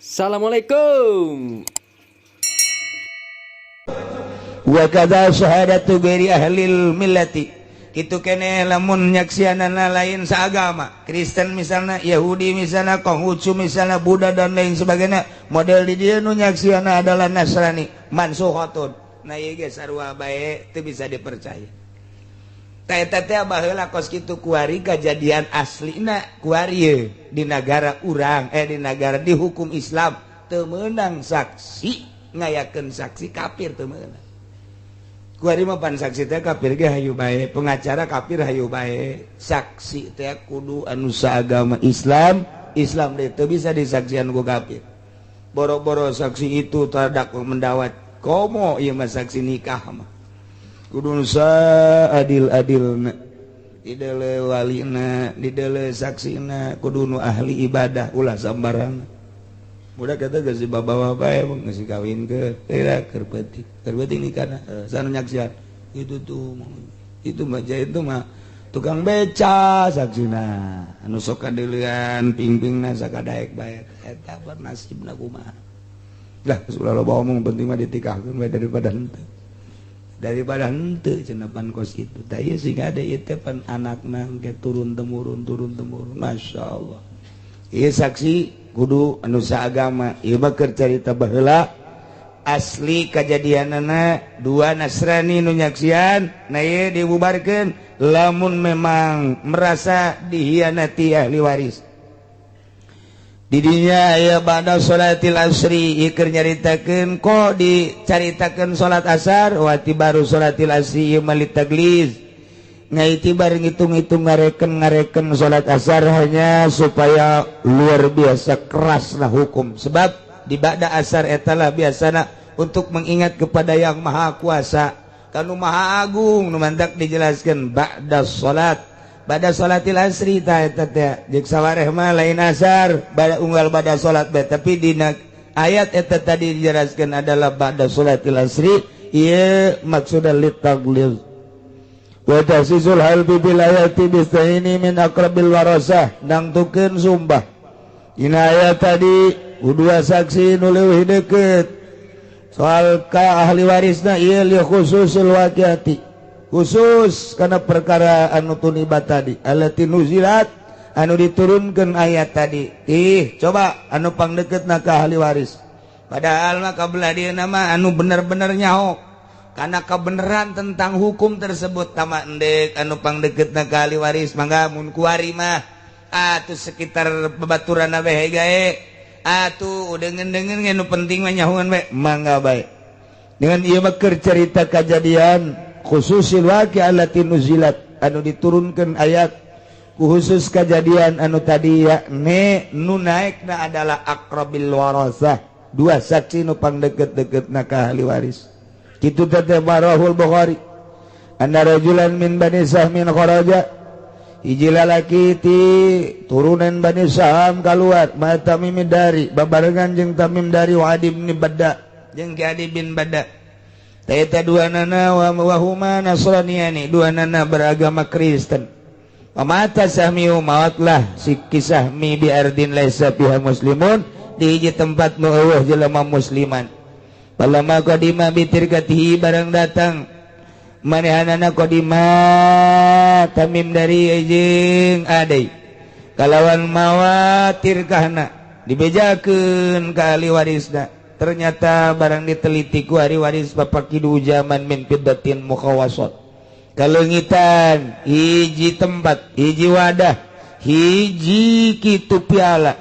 Assalamualaikum. Wa kadza syahadatu ghairi ahlil millati. Kitu keneh lamun nyaksianana lain saagama, Kristen misalnya, Yahudi misalnya, Konghucu misalnya, Buddha dan lain sebagainya. Model di dieu nu nyaksiana adalah Nasrani, mansukhatun. Nah ieu ge sarua bae teu bisa dipercaya. Tah eta teh baheula kos kitu kuari kajadian aslina kuari ye di nagara urang, di nagara di hukum Islam teu meunang saksi ngayakeun saksi kafir teu meunang. Kuari mah pan saksi teh kafir ge hayu bae, pengacara kafir hayu bae, saksi teh kudu anu saagama Islam, Islam teh teu bisa disaksian ku kafir. Boro-boro saksi itu terhadap mendawat komo ieu mah saksi nikah mah. Kudu saadil-adilna, didele walina, didele saksina, kudu nu ahli ibadah ulah sambarang. Budak eta geus dibawa bae geus kawin ke keur peuting, keur peuting nikahna sana nyaksian. Itu tuh itu mah itu mah tukang beca saksina anu sok kadeulean pingpingna sakadaek bae eta nasibna kumaha. Lah geus ulah loba omong penting mah ditikahkeun bae daripada henteu. Daripada henteu cenah pan kos kitu. Tah ieu sing ada ieu teh pan anakna engke turun temurun masyaallah. Ieu saksi kudu anu saagama. Ieu mah keur carita baheula asli kajadianana dua Nasrani nu nyaksian, nah ieu dibubarkeun lamun memang merasa dihianati ahli waris. Didinya aya ba'da sholatil asri ieu keur nyaritakeun kok dicaritakeun salat asar wa tibaru sholatil asri ieu mah litagliz. Ngaitibar ngitung-ngitung ngareken salat asar hanya supaya luar biasa keraslah hukum. Sebab di ba'da asar etalah biasana untuk mengingat kepada yang maha kuasa, kanu maha agung nu mantak dijelaskan ba'da salat, ba'da salatil asri ta eta teh jeung sawareh mah lain asar, ba'da unggal ba'da salat bae, tapi dina ayat eta tadi dijelaskan adalah ba'da salatil asri ieu maksudna litagliz. Wa tahsisul halbi bil ayati bistaini min aqrabil warasah nangtukeun sumpah. Dina ayat tadi dua saksi nu leuwih deukeut soal ka ahli warisna ieu li khususul waqiati, khusus kana perkara anu tuniba tadi allati nuzilat anu diturunkeun ayat tadi. Ih coba anu pangdeukeutna ka ahli waris, padahal mah kabelah dieuna mah anu bener-bener nyaho karena kebenaran tentang hukum tersebut tama endek anu pangdeukeutna ka ahli waris mangga mun kuari mah atuh sekitar babaturan bae gae atuh deungeun-deungeun nu penting mah nyahoan bae mangga bae. Dengan ieu mah keur carita kajadian khususil waqi allati nuzilat anu diturunkeun ayat khusus kajadian anu tadi yakni nu naekna adalah aqrabil warasah, dua saksi nu pangdeukeut-deukeutna ka ahli waris. Kitu teh Barahul Bukhari anna rajulan min Bani Sahmin kharaja, hiji lalaki ti turunan Bani Saham kaluar ma Tamim dari babarengan jeung Tamim dari wa Adi bin Badda jeung Ki Adi bin Badda. Ta eta dua nana wa huma Nasraniyani, dua nana beragama Kristen. Mata Sahmiu mautlah si Kisahmi bi ardin laisa fiha muslimun, di hiji tempat nu eueuh jelema musliman. Palama qadima bitirkatihi barang datang manehanana qadima Tamim dari jeung Adai kalawan mawa tirkahna dibejakeun ka ahli warisna. Ternyata barang diteliti ku ahli waris papakidu zaman min fiddatin mukhawasat, kaleungitan hiji tempat hiji wadah hiji kitu piala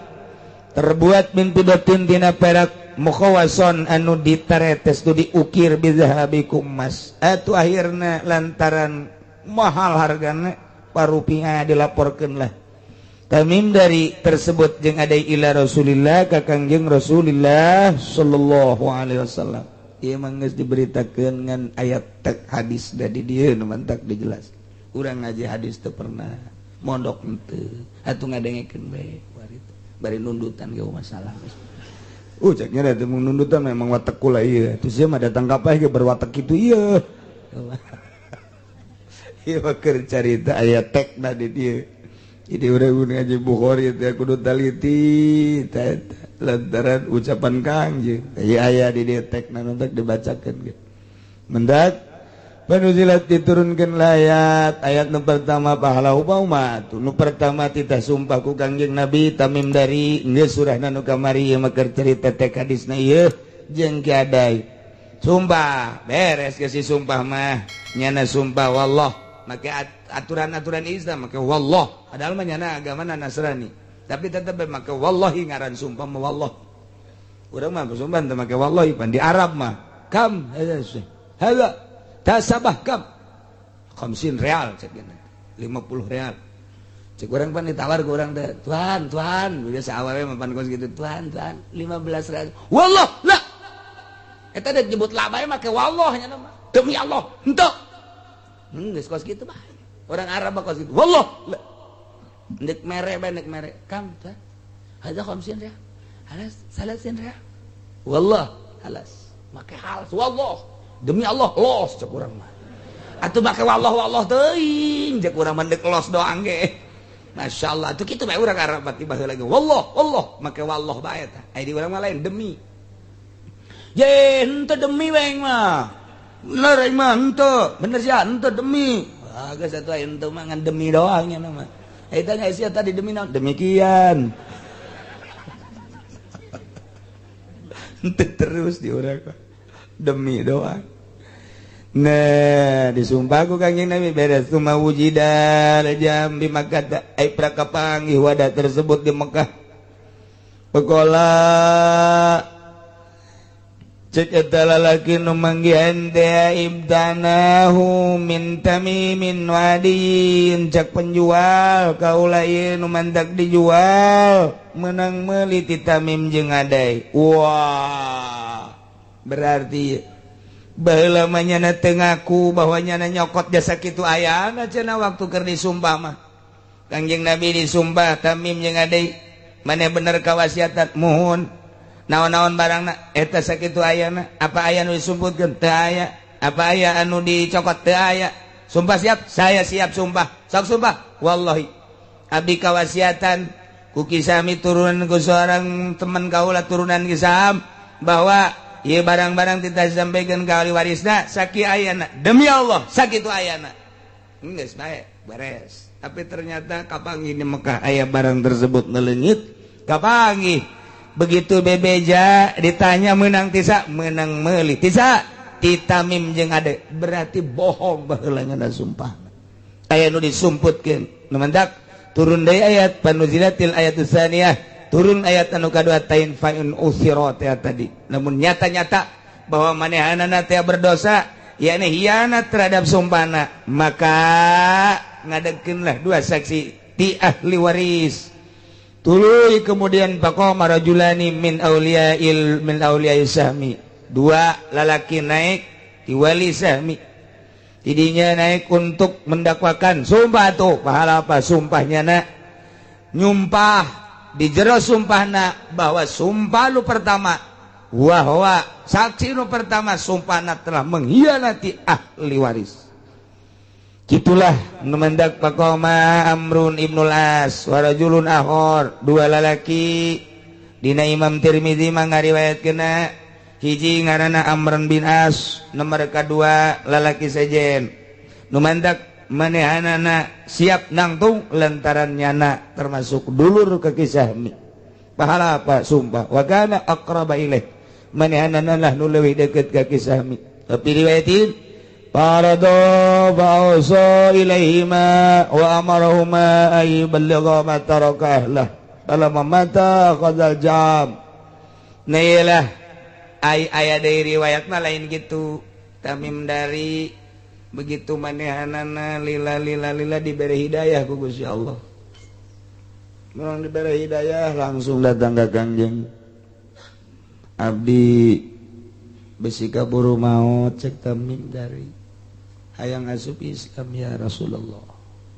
terbuat min fiddatin tina perak mukhawason anu ditaretes tu diukir bizahabikum emas. Atuh akhirna lantaran mahal hargana parupiah dilaporkeun lah Tamim dari tersebut jeung ada ila Rasulillah ka Kangjeng Rasulillah sallallahu alaihi wasallam. Ieu mah geus diberitakeun ngan ayat tek hadis da di dieu nu mantak dijelas. Urang ngaji hadis teu pernah mondok henteu atuh ngadengekeun bae bari nundutan ge masalah. Ceknya da teu nundutan memang watek kula ieu. Terus ieu mah datang ka paeh ge berwatek kitu ieu. Ieu mah keur carita aya tekna di dieu. Jadi urang ngaji Bukhari teh kudu taliti teh eta. Lantaran ucapan Kangjeng aya aya didetek nanti dibacakeun ge. Mendak panuzilat diturunkeun ayat ayat nu pertama pahala umat nu pertama titah sumpah ku Kangjeng Nabi Tamim dari geus surahna nu kamari ieu mah keur cerita teh hadisna ieu jeung Ki Adai. Sumpah beres geus si sumpah mah nyana sumpah wallah make aturan-aturan Islam make wallah padahal mah nyana agama Nasrani tapi tetep make wallahi ngaran sumpah mah wallah. Urang mah sumpah teu make wallahi pan di Arab mah kam hadza tasabah kam 50 real cek 50 real cek urang pan ditawar ku urang teh tuan tuan biasa awewe mah pan kos kitu tuan tuan 15 real wallah la eta teh nyebut la bae make wallah nya mah demi Allah henteu geus kos kitu bae orang Arab mah kos kitu wallah la ndek mere bae ndek mere kam tuan hadza 50 real halas 30 real wallah halas make halas wallah demi Allah los cek urang mah atuh make wallah wallah teuing cek urang mah ndek los doang ge masyaallah atuh kitu bae urang Arab mah tiba lagi wallah wallah make wallah bae tah aya di urang mah lain demi ye henteu demi bae mah bener aing mah henteu bener sia henteu demi ah geus atuh henteu mah ngan demi doang nya mah eta nya sia tadi demi naon demikian henteu terus di urang demi doang. Nah disumpah ku Kangjeng Nabi beres suma wujida jam di Makkah ai prakapanggih wadah tersebut di Mekah. Pekola cek eta lalaki nu manggihan teh ibtanahu min tamimin wadiin cek penjual kaula ieu nu mandak dijual menang meuli ti Tamim jeung Adai. Wah berarti baheula mah nyana teu ngaku bahwa nyana nyokot jasa kitu ayana cenah waktu keur disumpah mah Kangjeng Nabi disumpah Tamim jeung Adai maneh bener kawasiatan muhun naon-naon barangna eta sakitu ayana apa aya nu disumputkeun teu aya apa aya anu dicokot teu aya sumpah siap saya siap sumpah sok sumpah wallahi abdi kawasiatan ku kisami turunan ku seorang teman kaula turunan kisam bahwa ieu barang-barang tita sampaikan ka ahli warisna saki ayana demi Allah sakitu ayana geus bae beres tapi ternyata kapanggih di Mekah aya barang tersebut ngeleungit kapanggih begitu bebeja ditanya menang tisa menang meuli tisa ti Tamim jeung Ade berarti bohong baheula ngana sumpah aya nu disumputkeun nu mendak turun deui ayat panuzilatil ayatus tsaniyah turun ayat anu kadua tain fa'in usirat ya tadi namun nyata-nyata bahwa manehanana teh berdosa yakni hianat terhadap sumpahna maka ngadegkeunlah dua saksi ti ahli waris. Tuluy kemudian faqama rajulani min auliya'il min auliya'i sahmi dua lalaki naik ti wali sahmi tidinya naik untuk mendakwakan sumpah tuh pahala apa sumpahnya nak nyumpah di jero sumpahna bahwa sumpah lu pertama wahwa saksi lu pertama sumpahna telah mengkhianati ahli waris. Gitulah numendak faqama Amrun ibnul As wa rajulun akhar dua lalaki dina Imam Tirmizi mah ngariwayatkeunna hiji ngaranna Amrun bin As nomor kadua lalaki sejen numendak manehanana siap nangtung lantaran nyana termasuk dulur ka kisahmi pahala apa sumpah wa kana aqraba ilaih manehanana lah nu leuwih deukeut ka kisahmi tapi riwayatin farado ba'usa ilaihima wa amarahuma ay yuballigha ma taraka ahlah falamma mata qadal jam. Nah iyalah ay aya deui riwayat mah lain gitu Tamim dari begitu manehanana lila lila lila diberi hidayah ku Gusti Allah. Memang diberi hidayah langsung datang ka Kangjeng abdi besi kaburu maut cek Tamim dari hayang asup Islam ya Rasulullah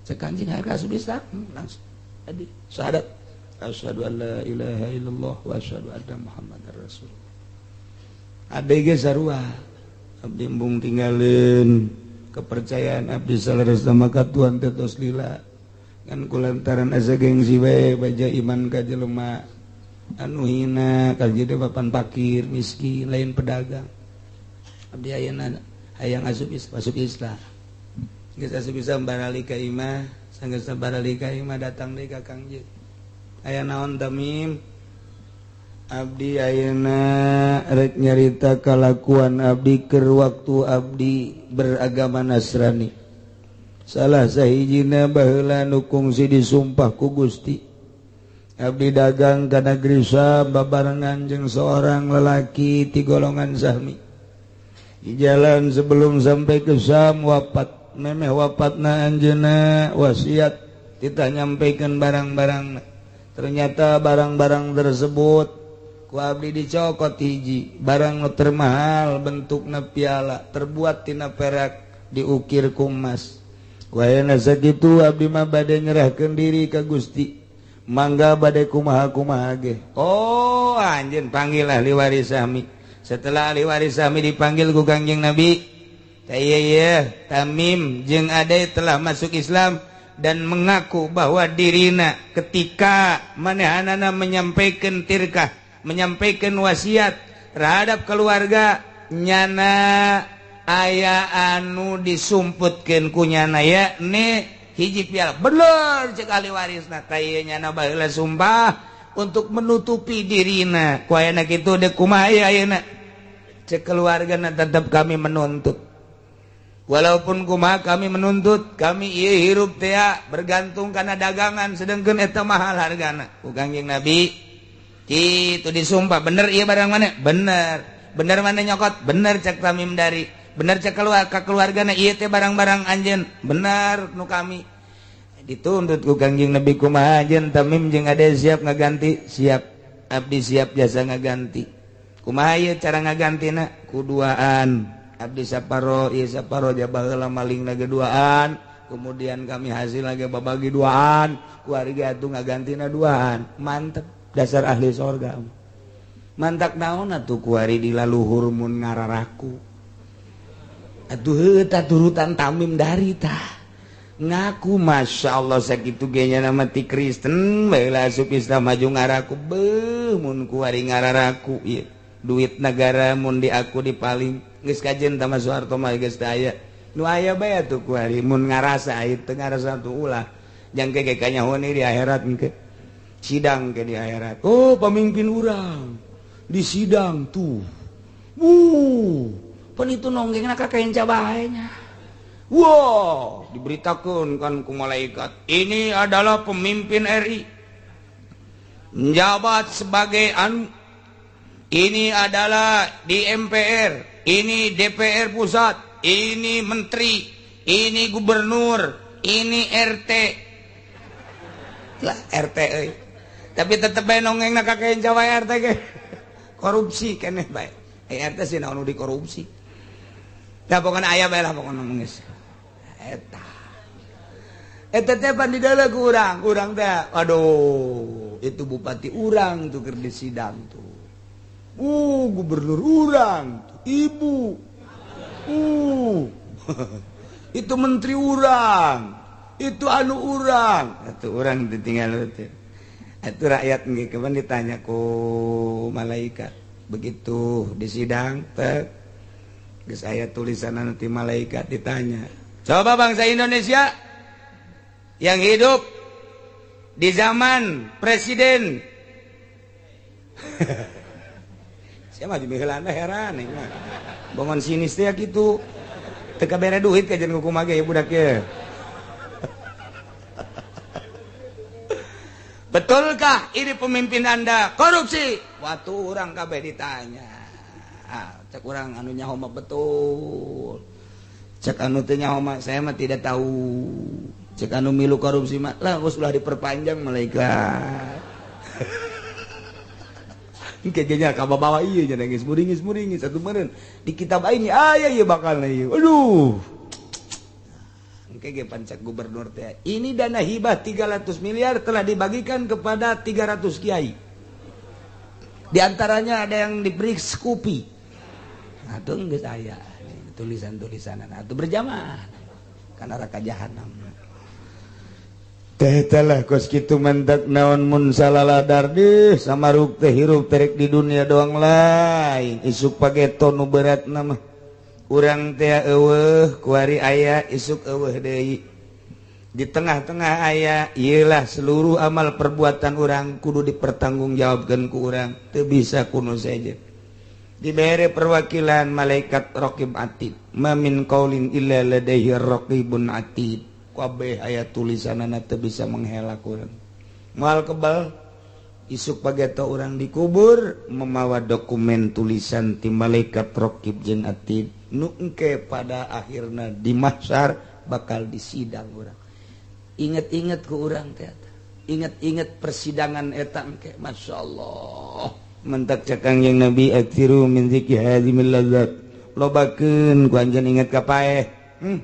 cek Kanjeng hayang asup Islam langsung tadi syahadat asyhadu an la ilaha illallah wa asyhadu anna muhammadar rasulullah. Abdi ge sarua abdi embung tinggalin kepercayaan abdi saleresna maka Tuhan teh tos lila ngan kulantaran asa gengsi bae baja iman ka jelema Anu hina kalji teh papan pakir miskin lain pedagang. Abdi ayeuna hayang asup masuk Islam. Geus asup Islam barali ka imah, sanggeus barali ka imah datang deui ka Kangjeng. Aya naon Tamim? Abdi ayeuna rek nyarita kalakuan abdi keur waktu abdi beragama Nasrani. Salah sahijina baheula nu kungsi disumpah ku Gusti. Abdi dagang ka negeri Syam babarengan jeung seorang lelaki ti golongan Sahmi. Di jalan sebelum sampai ke Syam wafat, memeh wafatna anjeunna wasiat titah nyampaikan barang-barang. Ternyata barang-barang tersebut ku abdi dicokot hiji barang nu termahal bentukna piala terbuat tina perak diukir ku emas. Wayana sakitu abdi mah bade nyerahkeun diri ka Gusti, mangga bade kumaha-kumaha ge. Oh anjeun panggil ahli waris Sahmi. Setelah ahli waris Sahmi dipanggil ku Kangjeng Nabi, teh Tamim jeung Ade telah masuk Islam dan mengaku bahwa dirina ketika manehanana menyampaikan tirkah, menyampaikan wasiat terhadap keluarga nyana aya anu disumputkeun ku nyana ya ne hiji piala. Bener cek ahli warisna teh nyana baheula sumpah untuk menutupi dirina. Ku ayana kitu deuk kumaha ayeuna? Cek keluargana tetap kami menuntut. Walaupun kumaha kami menuntut, kami ieu hirup teh bergantung kana dagangan sedengkeun eta mahal hargana. Ku Kangjeng Nabi kitu disumpah, bener ieu barang mana? Bener. Bener mana nyokot? Bener cek Tamim dari. Bener cek keluarga keluargana ieu teh barang-barang anjeun. Bener nu kami. Dituntut ku Kangjeng Nabi kumaha anjeun Tamim jeung Ade siap ngaganti? Siap. Abdi siap jasa ngaganti. Kumaha ieu cara ngagantina? Kuduaan. Abdi saparo ieu saparo baheula malingna ge duaan, kemudian kami hasil lagi babagi duaan, keluarga atuh ngagantina duaan. Mantep dasar ahli sorga. Mantak naon atuh kuari di laluhur mun ngararaku. Atuh heuh tah turutan Tamim dari tah. Ngaku Masya Allah sakitu ge nya nama ti Kristen baheula asup Islam maju ngaraku beuh mun kuari ngararaku ieu. Duit negara mun di aku dipaling geus kajen tah Soeharto mah geus teu aya. Nu aya bae atuh kuari mun ngarasa ieu teu ngarasa tuh ulah. Jangke ge kanyahoan di akhirat engke. Sidang ke di akhirat. Oh pemimpin urang di sidang tuh. Pan itu nonggengna ka kenca bae nya. Wow, diberitakeun kan ku malaikat. Ini adalah pemimpin RI. Menjabat sebagai anu. Ini adalah di MPR, ini DPR pusat, ini menteri, ini gubernur, ini RT. Lah RT euy. Tapi tetep bae nonggengna ka kenca wae RT ge. Korupsi keneh bae. RT sih naon dikorupsi. Dah pokona aya bae lah pokona geus. Eta. Eta teh pan dideuleu ku urang, urang teh aduh, itu bupati urang tuh keur di sidang tuh. Gubernur urang, ibu. Itu menteri urang, itu anu urang. Itu urang ditinggal teh. Itu rakyat nggih kapan ditanya ku malaikat. Begitu di sidang teh geus aya tulisan nanti malaikat ditanya. Coba bangsa Indonesia yang hidup di zaman presiden saya mah diheulana heran ieu mah. Bongon sinis teh kitu. Teu kabere duit kajen kumaha ge budak ye. Betulkah ini pemimpin Anda korupsi? Waktu orang kabeh ditanya. Ah, cek urang anu nyaho mah betul. Cek anu teu nyaho mah saya mah tidak tahu. Cek anu milu korupsi mah lah geus ulah diperpanjang malaikat. Kayaknya kababawa ieu nya geus muringis-muringis atuh meureun di kitab aing aya ieu bakal ieu. Aduh. Engke ge pancak gubernur teh. Ini dana hibah 300 miliar telah dibagikan kepada 300 kiai. Di antaranya ada yang diberi Scoopy. Atuh geus aya tulisan-tulisanan atuh berjamaah. Kana neraka jahanam. Teh lah kos kitu mentak naon mun salaladar deh samaruk teh hirup terek di dunia doang lain isuk pageto nu berat nama urang teh eueuh kuari aya isuk eueuh deui di tengah-tengah aya ieulah seluruh amal perbuatan urang kudu dipertanggungjawabkeun ku urang teu bisa kuno saja dibere perwakilan malaikat raqib atid ma min qaulin illa ladaihi raqibun atid kabeh aya tulisanana teu bisa menghela urang moal kebal isuk pageto urang dikubur memawa dokumen tulisan ti malaikat raqib jeung atid nu engke pada akhirna di mahsyar bakal disidang urang. Inget-inget ku urang teh eta, inget-inget persidangan eta engke masyaallah mentak cek Kangjeng Nabi aktsiru min dzikri hadhimil ladzat lobakeun ku anjeun inget ka paeh.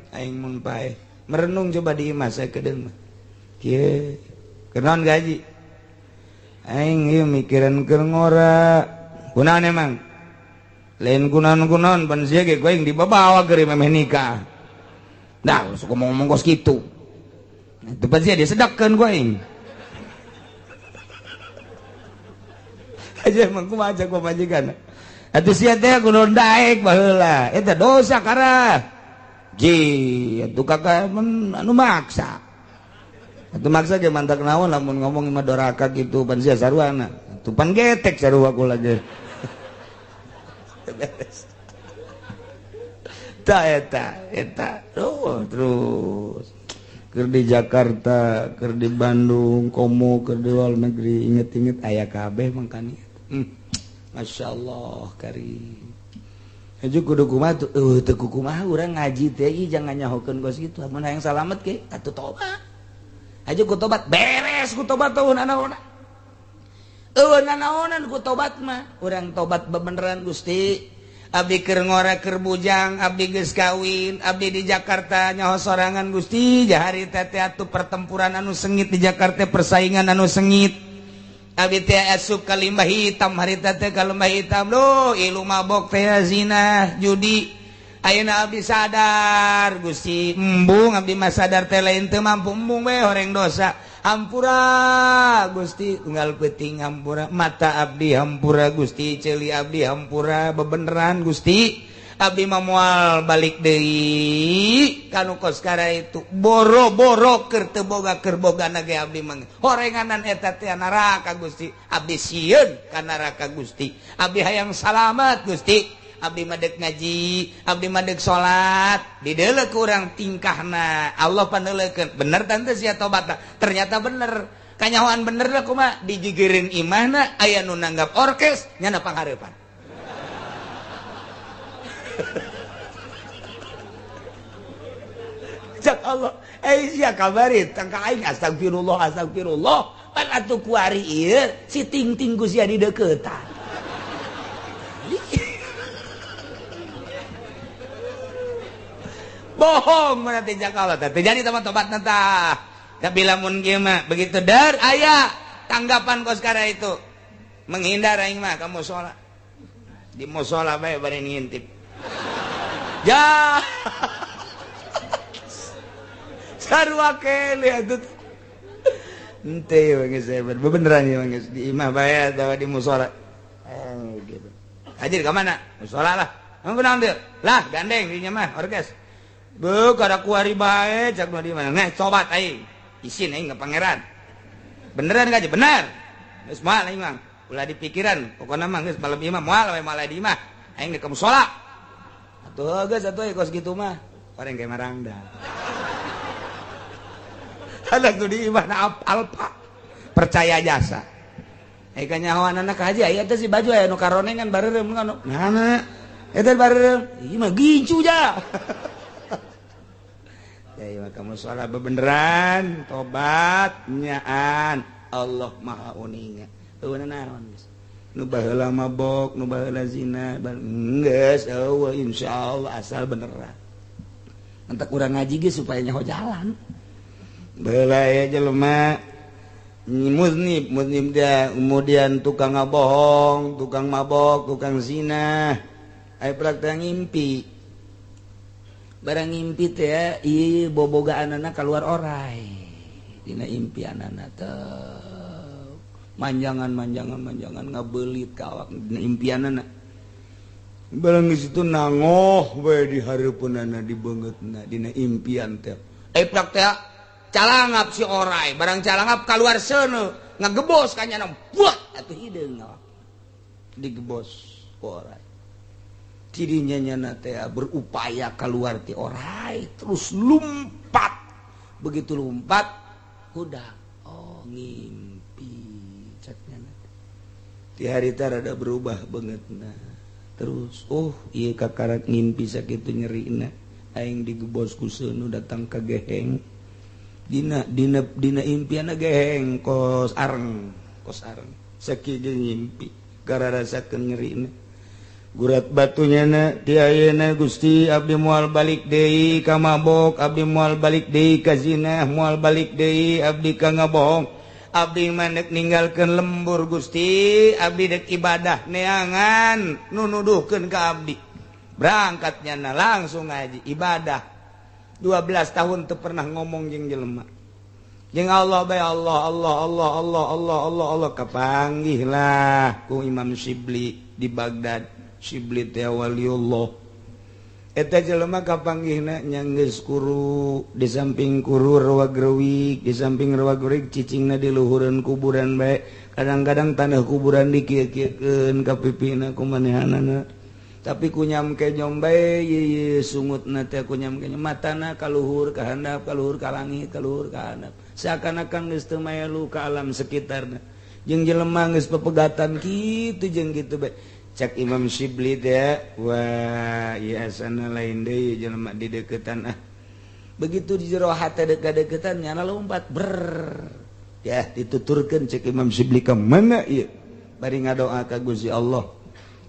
Aing mun paeh merenung coba di imah saya kedeung mah kieu kenaon gaji aing ieu mikiran keur ngora kunaon emang lain kunaon-kunaon pan sia ge ku aing dibabawa keur memeh nikah dah sok ngomong kos kitu teu pan sia disedekkeun ku aing aja emang kumaha ku majikan atuh sia teh kudu daek baheula eta dosa karah ji atuh kakak anu maksa atuh maksa ge mantak naon lamun ngomong mah doraka kitu pan sia saruana atuh pan getek sarua kula ge beres ta eta eta terus keur di Jakarta keur di Bandung komo keur di luar negeri inget-inget aya kabeh mangkani masyaallah karim Aju kudu kumaha tuh teu kumaha urang ngaji teh ieu jangan nyahokeun kos kitu mun hayang salamet ke atuh tobat. Aju ku tobat beres ku tobat eueuh nanaonan. Eueuh nanaonan ku tobat mah urang tobat bebeneran Gusti. Abdi keur ngora keur bujang, abdi geus kawin, abdi di Jakarta nyaho sorangan Gusti. Jahari teh atuh pertempuran anu sengit di Jakarta, persaingan anu sengit. Abdi teh asup ka limbah hitam harita teh ka lembah hitam duh ilu mabok teh zina judi ayeuna abdi sadar Gusti embung abdi mah sadar teh lain teu mampu embung we horeng dosa hampura Gusti unggal peuting hampura mata abdi hampura Gusti ceuli abdi hampura bebeneran Gusti abdi mah moal balik deui kanu kos kara itu boro-boro keur teu boga keur bogana ge abdi mah horenganan eta teh neraka Gusti abdi sieun ka neraka Gusti abdi hayang salamet Gusti abdi mah deuk ngaji abdi mah deuk salat dideuleu ku urang tingkahna Allah paneuleukeun bener tante sia tobatna ternyata bener kanyahoan bener lah kumaha digigireun imahna aya nu nanggap orkes nyana panghareupan. Cak Allah, sia kabari tangka aing astagfirullah astagfirullah pan atuh kuari ieu si ting-ting ku sia dideuketan. Bohong berarti cak Allah teh jadi teman tobatna tah. Tapi lamun kieu mah begitu dar aya tanggapan kos kara itu menghindar aing mah ka musala. Di musala bae bari ngintip. Ya sarua kele atuh henteu geus beneran ieu geus di imah bae atawa di musala gitu. Hadir ka mana? Musala lah. Emang kunaon teu? Lah gandeng dinya mah orkes. Beuh kada kuari bae cak di mana? Neh cobat aing. Isin aing ka pangeran. Beneran gaji bener. Geus moal aing mah. Ulah dipikiran, pokona mah geus malam ieu mah moal we moal di imah. Aing ka musala. Atuh geus atuh kos kitu mah. Pareng ke marangda. Ada tuh di imah na alpa. Percaya jasa. Eh kanyahoan anak haji aya teh si baju aya nu karonengan bareureum nu. Nah, eta bareureum. Ieu mah gincu ja. Ya ieu mah kamu salah bebeneran, tobat nyaan. Allah Maha Uninga. Eueuh naon geus. Nu baheula mabok, nu baheula zina, geus eueuh insyaallah asal beneran. Entak urang ngaji ge supaya nyaho jalan. Baheula aya jelema muznib, muznib dia kemudian tukang ngabohong, tukang mabok, tukang zina. Aya praktek ngimpi. Barang ngimpi teh ieu bobogaanana keluar orai. Dina impianana teh manjangan manjangan manjangan ngabelit ka awak dina impianana. Barang di situ nangoh bae di hareupeunana di beungeutna dina impian teh. Prak teh calangap si orai, barang calangap kaluar seuneu ngagebos ka nyana buat atuh hideung awak. Digebos ku orai. Tidinya nyana teh berupaya keluar ti orai terus lompat. Begitu lompat udah oh ngimpi cek nyana. Ti harita rada berubah beungeutna. Terus oh ieu kakarak ngimpi sakitu nyerina aing digebos ku seuneu datang ka geheng. Dina dina dina impianna geheng kos areng sakitu ngimpi gararasakeun nyerina. Gurat batunya na ti ayeuna Gusti abdi moal balik deui ka mabok, abdi moal balik deui ka zina, moal balik deui abdi ka ngabohong, abdi mah nek ninggalkeun lembur Gusti, abdi dek ibadah neangan nu nuduhkeun ka abdi. Berangkatnya na langsung ngaji ibadah. 12 tahun teu pernah ngomong jeung jelema. Jeung Allah bae Allah Allah Allah Allah Allah Allah Allah kapanggih lah ku Imam Syibli di Baghdad. Syibli teh waliullah. Eta jelema kapanggihna nya geus kuru, di samping kuru rewag-rewig, di samping rewag-rewig cicingna di luhureun kuburan bae. Kadang-kadang tanah kuburan dikieu-kieukeun ka pipina ku manehanana. Tapi kunyam kenyom bae ye sungutna teh kunyam kenyom matana ka luhur ka handap, ka luhur ka langit, ka luhur ka handap. Seakan-akan geus teu maelu ka alam sekitarna. Jeung jelema geus pepegatan kitu jeung kitu bae. Cak Imam Syibli teh wah ieu asana lain deui jelema di deketan ah. Begitu di jero hate deket-deketan nyana lompat ber. Ya dituturkeun cek Imam Syibli ka mana ieu? Bari ngadoa ka Gusti Allah.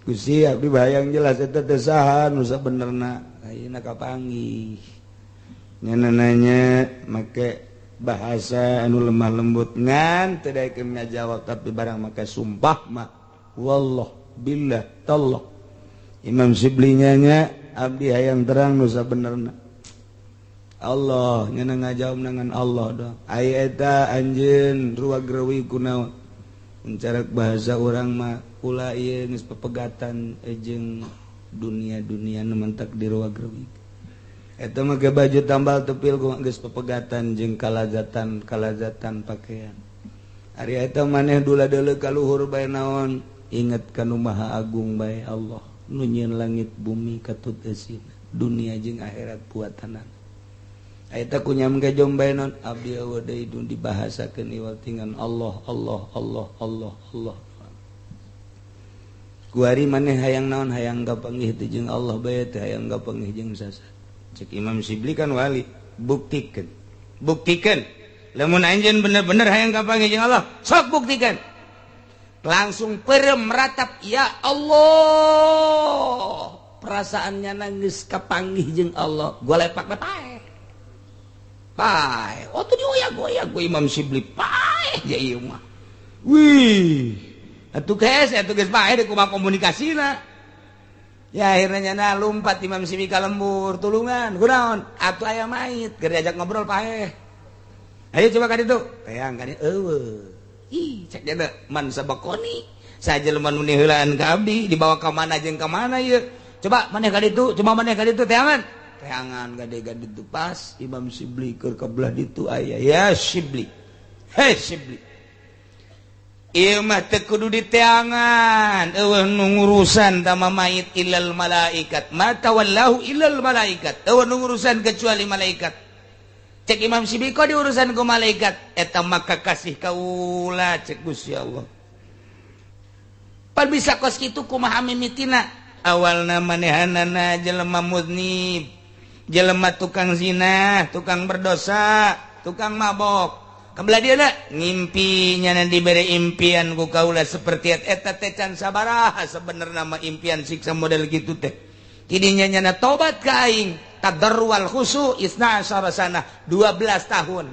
Gusti abdi bayang jelas eta teh saha nu sabenerna. Ayeuna kapanggih. Nyana nanya make bahasa anu lemah lembut ngan teu daekeun ngajawab tapi barang make sumpah mah wallah billah tallah. Imam Syibli nya abdi hayang terang nu sabenerna. Allah nyana ngajawab dengan Allah doang. Ai eta anjeun ruwag-rewi kunaon? Mencarak bahasa urang mah ulah ieu geus pepegatan jeung dunia-dunia nu mentak di ruwag-rewi. Eta mah ge baju tambal tepil ku geus pepegatan jeung kalazatan-kalazatan pakaian. Ari eta maneh dula deuleu ka luhur bae naon? Ingat kanu Maha Agung bae Allah nu nyieun langit bumi katut eusina dunia jeung akhirat buatanana. Eta kunyam kejom bae naon abdi eueuh deui nu dibahasakeun iwal tingan Allah Allah Allah Allah Allah. Kuari maneh hayang naon hayang kapanggih teh jeung Allah bae teh hayang kapanggih jeung sasa. Cek Imam Syibli kan wali, buktikan. Buktikan lamun anjeun bener-bener hayang kapanggih jeung Allah, sok buktikan. Langsung perem meratap ya Allah. Perasaannya nangis kapanggih jeung Allah, golepak paeh. Paeh. Oh tuh dioyak-oyak ku Imam Syibli paeh ja ieu mah. Wih. Atuh geus atuh geus paeh deuk kumaha komunikasina. Ya akhirnya nyana lompat Imam Syibli ka lembur tulungan kunaon atuh aya mayit keur diajak ngobrol paeh. Ayo coba ka ditu. Teang ka dieu eueuh. Ih cek dia man sabakoni sajelema nu heulaan ka abdi dibawa ka mana jeung ka mana ieu. Coba maneh ka ditu, coba maneh ka ditu teangan. Teangan gade-gade ditu pas Imam Syibli keur ka belah ditu aya ya Syibli. Hei Syibli. Ieu mah teu kudu diteangan eueuh nu ngurusan tama mayit illal malaikat ma tawallahu illal malaikat eueuh nu ngurusan kecuali malaikat. Cek Imam Syibli kok diurusan ku malaikat eta maka kasih kaula cek Gusti Allah. Pan bisa kos kitu kumaha mimitina awalna manehanana jelema muznib, jelema tukang zina, tukang berdosa, tukang mabok. Kebelah dia nak ngimpinya nanti diberi impian ku kaula seperti eta teh can sabaraha sebenarnya mah impian siksa model gitu teh. Tidinya nyana tobat ka aing tadarrual khusu isna asyara sana 12 tahun.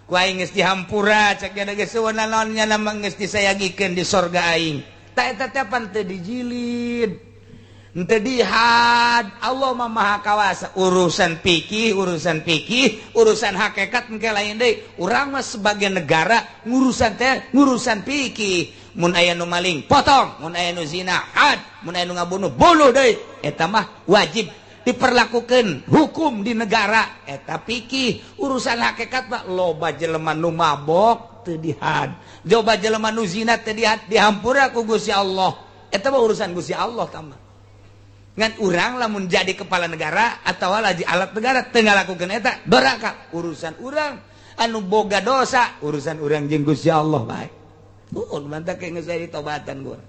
Ku aing geus dihampura cek nya geus naon nyana mah geus disayagikeun di sorga aing. Ta eta teh pan teu dijilid. Henteu dihad Allah mah maha kawasa urusan fikih urusan hakikat engke lain deui urang mah sebagai negara ngurusan teh ngurusan fikih mun aya nu maling potong mun aya nu zina had mun aya nu ngabunuh bunuh deui eta mah wajib diperlakukan hukum di negara eta fikih urusan hakikat mah loba jelema nu mabok teu dihad loba jelema nu zina teu dihad dihampura ku Gusti Allah eta mah urusan Gusti Allah tah ngan urang lamun jadi kepala negara atawa lagi alat negara teu ngalakukeun eta doraka urusan urang anu boga dosa urusan urang jeung Gusti Allah bae tuh mantak geus aya ditobatan gua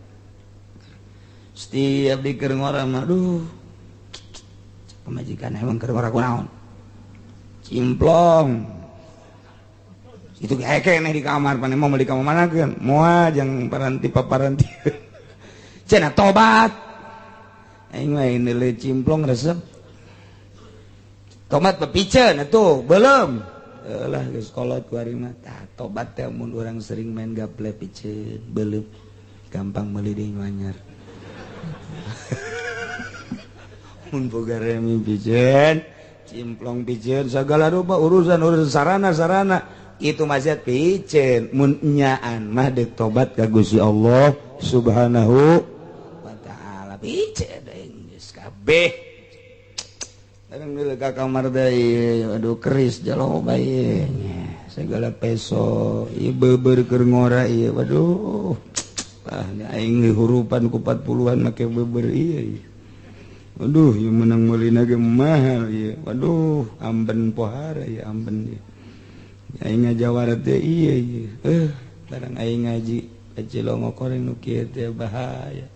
setiap dikeureng urang mah aduh pemajikan emang keur ngora kunaon cimplong itu keneh di kamar pan mau di kamar manakeun moal jang paranti paparanti cenah tobat aing mah nilai cimplong resep tomat pepiceun atuh belum lah geus kolot ku ari mah tah tobat teh mun urang sering main gaple piceun belum gampang meuli deui anyar mun boga remi piceun cimplong piceun segala rupa urusan-urusan sarana-sarana itu maksiat piceun mun nyaan mah deuk tobat ka Gusti Allah Subhanahu wa taala piceun geus kabeh kadang deuleu ka kamar deui aduh keris jaloba ieu segala peso ieu beubeur keur ngora ieu waduh ah aing hurupan ku 40-an make beubeur ieu. Aduh, ieu menang meulina ge mahal ieu. Waduh, amben pohara ieu amben ieu. Aing ngajawara teh ieu ieu. Barang aing ngaji kacilongo koreng nu kieu teh bahaya.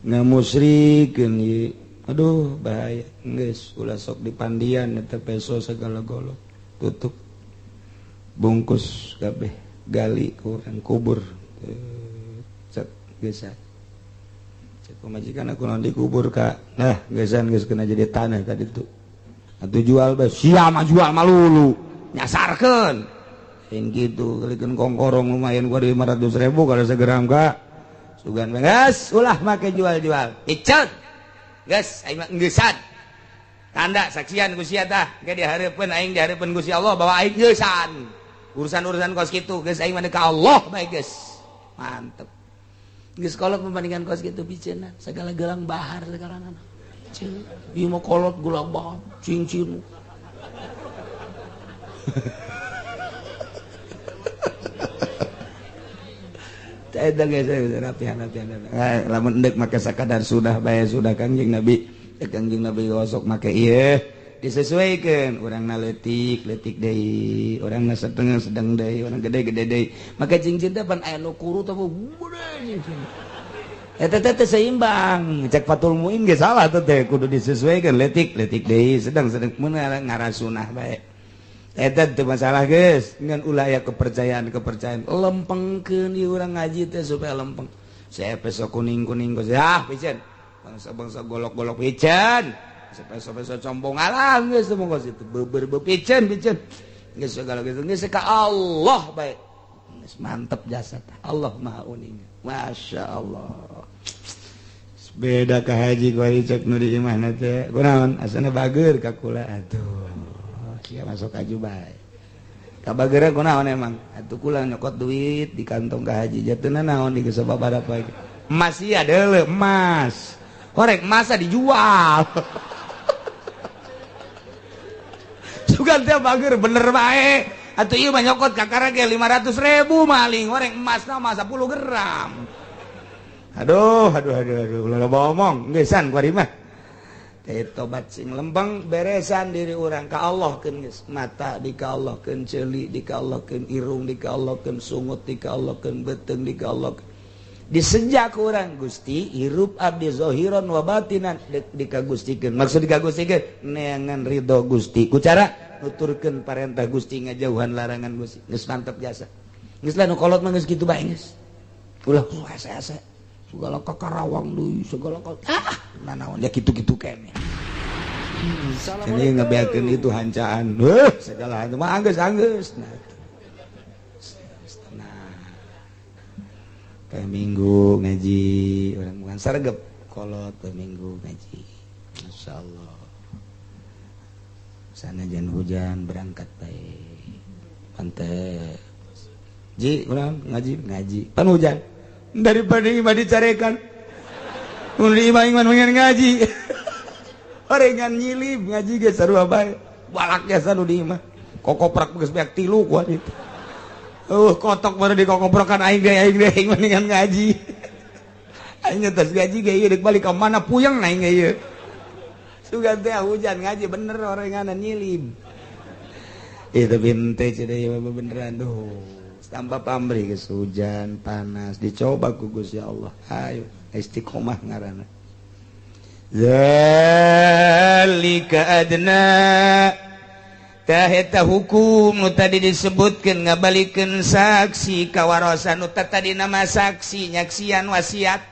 Ngamusrikeun ieu. Aduh, bahaya. Geus ulah sok dipandian eta peso segala golok. Tutup. Bungkus kabeh, gali ku urang kubur. Cet geus. Pemajikan aku nanti kubur kak, nah gesan geus kena jadi tanah tadi tuh, atuh jual bae, sia mah jual malulu, nyasarkeun, lain kitu, kelikeun kongkorong lumayan gua 500.000 kalau segeram kak, sugan geus ulah make jual-jual, piceun, geus aing mah geusan, tanda saksian ku sia tah, ge dihareupeun aing dihareupeun Gusti Allah bahwa aing geusan, urusan-urusan kos kitu geus aing mah ka Allah bae geus, mantep. Geus kolot membandingkan kos kitu piceunna segala gelang bahar segala nana. Piceun ieu mah kolot gelang bahar cincin. Teh eta geus rapihan-rapihan. Lamun endek make sakadar sudah bae sudah Kangjeng Nabi. Kangjeng Nabi osok make ieu disesuaikan urangna leutik leutik deui urangna setengah sedang deui urang gede-gede deui make cincin teh pan aya nu kuru teh gede cincin eta teh seimbang cek Fatul Muin ge salah teh kudu disesuaikan leutik leutik deui sedang-sedang mun ngarasunah bae eta teu masalah geus ngan ulah aya kepercayaan-kepercayaan lempengkeun ieu urang ngaji teh supaya lempeng saya peso kuning-kuning geus ah piceun bangsa-bangsa golok-golok piceun peso-peso sombong alam geus teu monggo situ beber piceun piceun geus segala geus geus ka Allah bae geus mantep jasad Allah Maha Uning Masya Allah beda ka haji ku ari cek nu di imahna teh kunaon asana bager ka kula atuh sia masuk aju bae ka bageura kunaon emang atuh kula nyokot duit di kantong ka haji jatuhna naon di geus babarapa emas ieu deuleu emas korek masa dijual. Sugan teh bager bener bae. Atuh ieu mah nyokot kakara ge 500.000 maling horeng emasna mah 10 gram. Aduh aduh aduh aduh ulah loba omong geusan ku ari mah. Teh tobat sing lempeng beresan diri urang ka Allah keun geus mata di ka Allah keun ceuli di ka Allah keun irung di ka Allah keun sungut di ka Allah keun beuteung di ka Allah. Disejak urang Gusti hirup abdi zohiron wa batinan dikagustikeun maksud dikagustikeun neangan ridho Gusti ku cara nuturkeun parentah Gusti ngajauhan larangan Gusti geus mantep jasa geus lah nu kolot mah geus kitu bae geus ulah asa-asa segala ka Karawang deui segala ka ah nanaon ya kitu-kitu keneh jadi ngebeakeun itu hancaan heuh segala mah anggeus-anggeus nah kayak minggu ngaji orang bukan sergep kolot minggu ngaji. Ngaji. Masyaallah. Sanajan hujan berangkat bae. Pantes. Ji, urang ngaji, ngaji. Pan hujan. Daripada imah dicarekan. Mun di imah mah ngaji. Orengan nyilib ngaji ge sarua bae. Balak jasa nu di imah. Kokoprak geus beak tilu ku itu. Kotok baru dikokoprokan aing ge aing mendingan ngaji. Aing tos ngaji ge ieu deuk balik ka mana puyeng aing ge ieu. Sugan teh hujan ngaji bener orenganan nyilib. Itu binte cenah ieu beneran duh. Tanpa pamrih geus hujan panas dicoba ku Gusti Allah. Ayo istiqomah ngaranna. Zalika adna taheta hukum nu tadi disebutkeun ngabalikeun saksi kawarosan nu tadi nama saksi nyaksian wasiat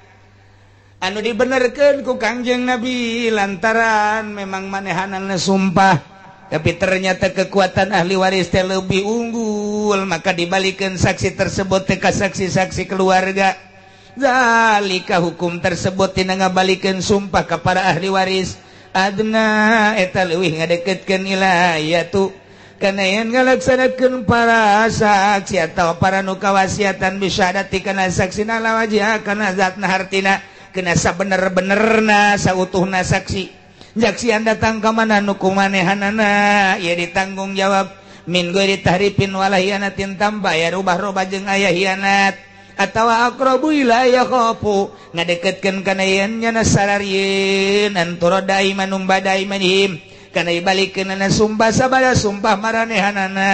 anu dibenerkeun ku Kangjeng Nabi lantaran memang manehanana sumpah tapi ternyata kekuatan ahli waris teh lebih unggul maka dibalikeun saksi tersebut teh ka saksi-saksi keluarga. Zalika hukum tersebut tina ngabalikeun sumpah ka para ahli waris adna eta leuwih ngadeketkeun ilayatu kana yen ngalaksanakeun para saksi atawa para nu kawasiatan bisyadati kana saksina la wajah kana zatna hartina kena sabener-benerna sautuhna saksi jaksian datang ka mana nu kumanehanana ieu ditanggung jawab min ghairi tahrifin wala hianatin tanpa aya rubah-rubah jeung aya hianat atawa aqrabu ila yakhafu ngadeketkeun kana yen nyana sararieun antara daimanum badaimanihim kana dibalikeunana sumpah sabada sumpah maranehanana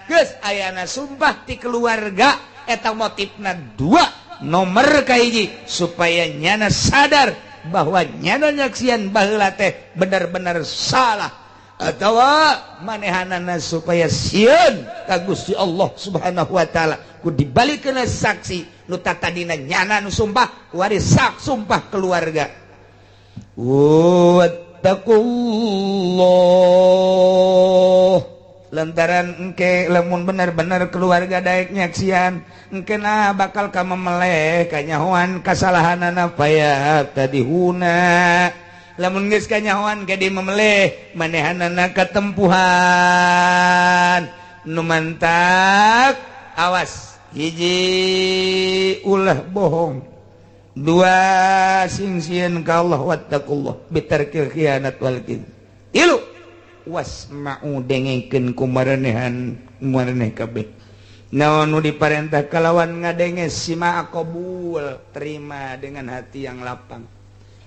geus ayana sumpah ti keluarga eta motifna dua nomor kahiji supaya nyana sadar bahwa nyana nyaksian baheula teh bener-bener salah atawa manehanana supaya sieun ka Gusti Allah Subhanahu wa taala ku dibalikeun saksi nu tatadina nyana nu sumpah waris sak sumpah keluarga. Wattaqullah lantaran engke lamun bener-bener keluarga daek nyaksian engke na bakal ka memeleh kanyahoan kasalahanana paya tadi huna lamun geus kanyahoan ge dimemeleh manehanana katempuhan nu mantak awas hiji ulah bohong dua sing sieun ka Allah wattaqullah bitarkil khianat wal kid tilu wasma'u dengekeun ku marenehan mareneh kabeh naon nu diparentah kalawan ngadenge sima qabul terima dengan hati yang lapang.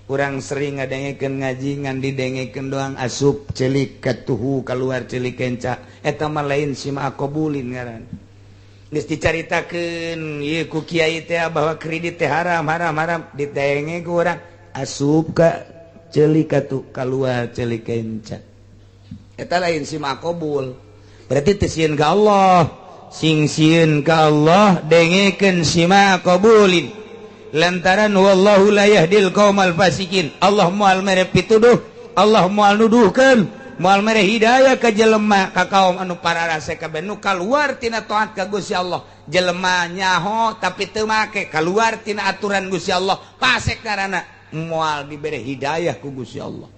Urang sering ngadengekeun ngaji ngan didengekeun doang asup celik katuhu keluar celik kenca eta mah lain sima qabulin ngaran. Geus dicaritakeun ieu ku kiai teh bahwa kredit teh haram haram haram didenge ku urang asup ka celik katuh keluar celik kenca eta lain sima qabul berarti teu sieun ka Allah. Sing sieun ka Allah dengekeun sima qabulin lantaran wallahu la yahdil qaumal fasikin Allah moal mere pituduh Allah moal nuduhkeun moal mere hidayah ka jelema ka kaum anu pararase kabeh nu kaluar tina taat ka Gusti Allah jelema nyaho tapi teu make kaluar tina aturan Gusti Allah pasek karana moal dibere hidayah ku Gusti Allah.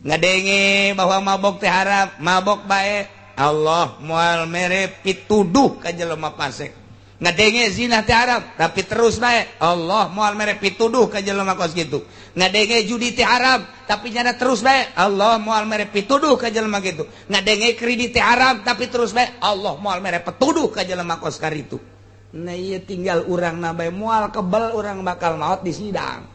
Ngadenge bahwa mabok teh haram mabok bae Allah moal mere pituduh ka jelema pasek. Ngadenge zina teh haram tapi terus bae Allah moal mere pituduh ka jelema kos kitu. Ngadenge judi teh haram tapi nyana terus bae Allah moal mere pituduh ka jelema kitu. Ngadenge kredit teh haram tapi terus bae Allah moal mere petuduh ka jelema kos karitu. Nah ieu tinggal urang na bae moal kebel urang bakal maot di sidang.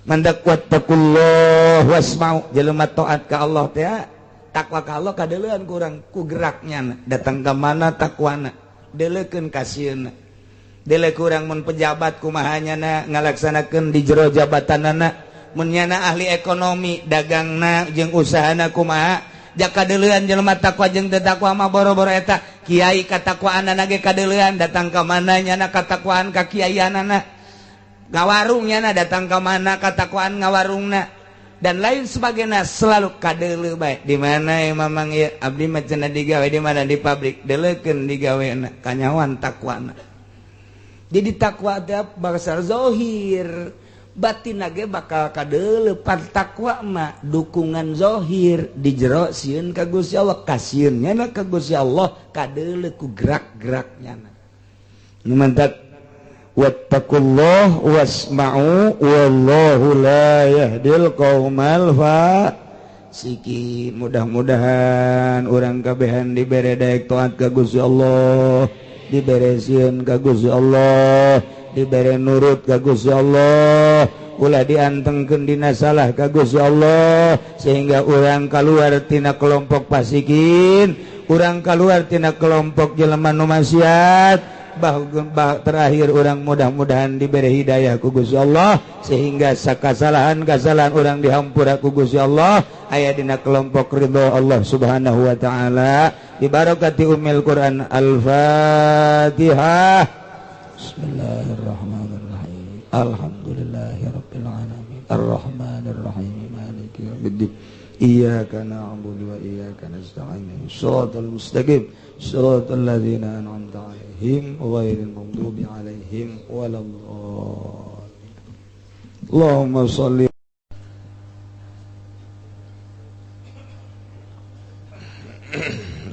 Mandak wattaqullah wasma'u jelema taat ka Allah teh takwa ka Allah kadeleuan ku urang ku geraknya datang ka mana takwana deleukeun kasieuna dele kurang mun pejabat kumaha nyana ngalaksanakeun di jero jabatanana mun nyana ahli ekonomi dagangna jeung usahana kumaha jaka deleuan jelema takwa jeung teu takwa mah boro-boro eta kiai katakwaanana ge kadeleuan datang ka mana nyana katakwaan ka kiaianana ngawarung nyana datang ka mana katakwaan ngawarungna dan lain sebagainya selalu kadeuleu bae di mana mamang ieu abdi mah cenah digawe di mana di pabrik deleukeun digawena kanyawan takwana. Jadi takwa teh bangsa zahir Batin ge bakal kadeulepan takwa mah dukungan zahir di jero sieun ka Gusti Allah, kasieun nyana ka Gusti Allah kadeuleu ku gerak-gerak nyana. Nu mantak wattaqullah wasma'u wallahu la yahdil qaumal fasiqin. Mudah-mudahan urang kabehan dibere daek taat ka Gusti Allah, dibere sieun ka Gusti Allah, dibere nurut ka Gusti Allah, ulah diantengkeun dina salah ka Gusti Allah, sehingga urang kaluar tina kelompok fasikin, urang kaluar tina kelompok jelema nu maksiat. Bah terakhir urang mudah-mudahan dibere hidayah ku Gusti Allah sehingga sakasalahan-kasalahan urang dihampura ku Gusti Allah, aya dina kelompok ridho Allah Subhanahu wa taala. Bibarakati ummil Quran. Al-Fatihah. Bismillahirrahmanirrahim. Alhamdulillahirabbil alamin. Arrahmanirrahim. Maliki yaumiddin. Iyyaka na'budu wa iyyaka nasta'in. Shiratal mustaqim. Shiratal ladzina an'amta 'alaihim ghairil maghdubi 'alaihim waladdallin. Allahumma shalli.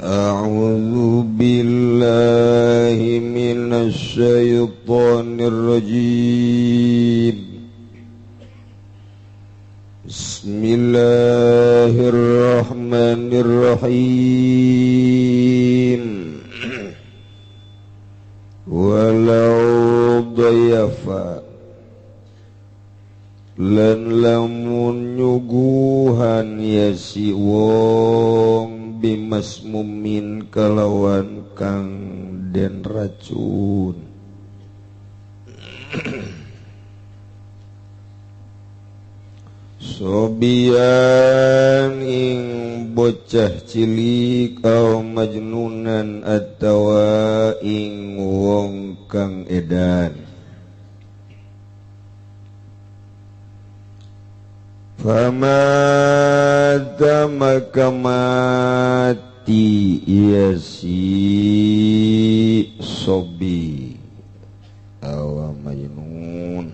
A'udzu billahi minasy syaithanir rajim. Bismillahirrahmanirrahim. Walau dayafa lan lamun nyuguhan ya si wong bimasmumin kalawan kang den racun. Sobian ing bocah cilik au majnunan atawa ing wong kang edan. Famata maka mati ia si sobi awa majnun.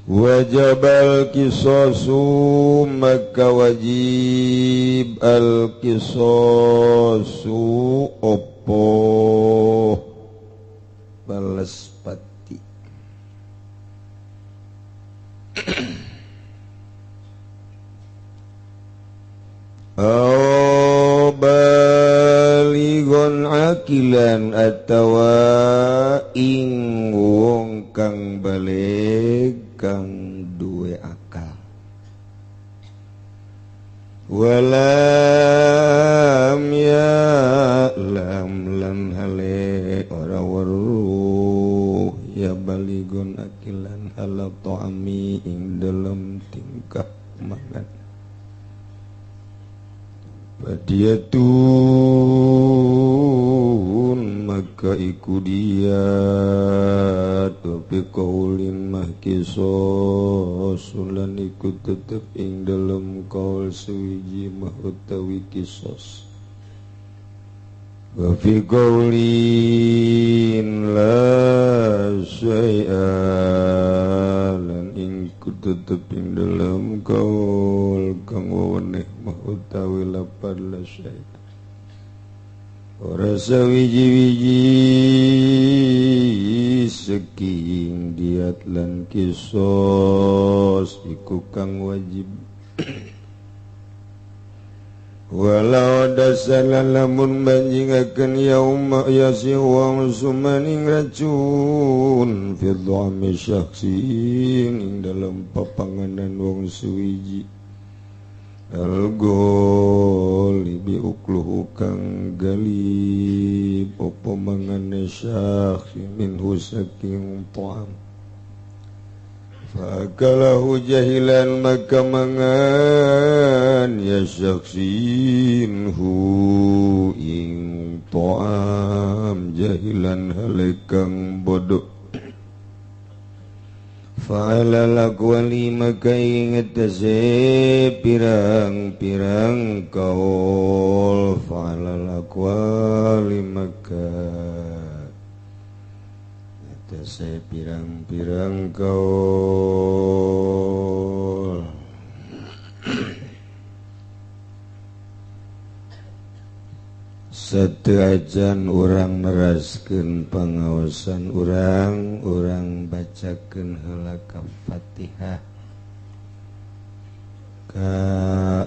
Wajabal kisosu maka wajib al kisosu opo balas pati. Au baligon akilan atawa ing wong kang balik kang duwe akal. Walam ya lam lan hale ora weruh ya baligon akilan ala ta'ami ing dalem tingkah mangan. Fadiyatun maka iku dia tapi kaulin mah kisos lan iku tetep ing dalem kaul suwiji mah utawi kisos. Wa fi qaulin la syai'a lan ing tetep ing dalem kaul kang weweneh mah utawi lapar la syai'a. Ora sawiji-wiji saking diat lan kisos iku kang wajib. Walau dasala lamun banjingaken yauma yasi wong sumaning racun fi dhami syakhsin ing dalem papanganan wong suwiji. Al-goli bi ukluhu kang galib opo mangane syakhsin minhu saking ta'am. Fakalahu jahilan maka mangan ya syaksin hu ing ta'am jahilan halekang bodoh. Fa'ala lakwali maka ingat tase pirang-pirang kaul. Fa'ala lakwali maka Ngetese pirang-pirang kaul. Sateuacan urang neraskeun pangaosan urang, urang bacakeun heula ka Fatihah ka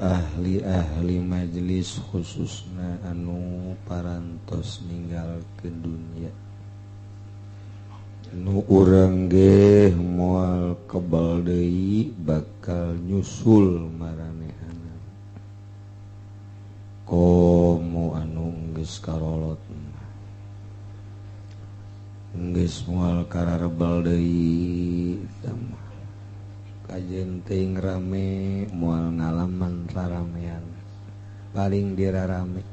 ahli-ahli majelis khususna anu parantos ninggalkeun dunya. Nu urang ge moal kebal deui bakal nyusul maranehana. Komo anu geus karolot geus moal kararebel deui tah. Kajen teuing rame moal ngalaman raramean paling dirarame.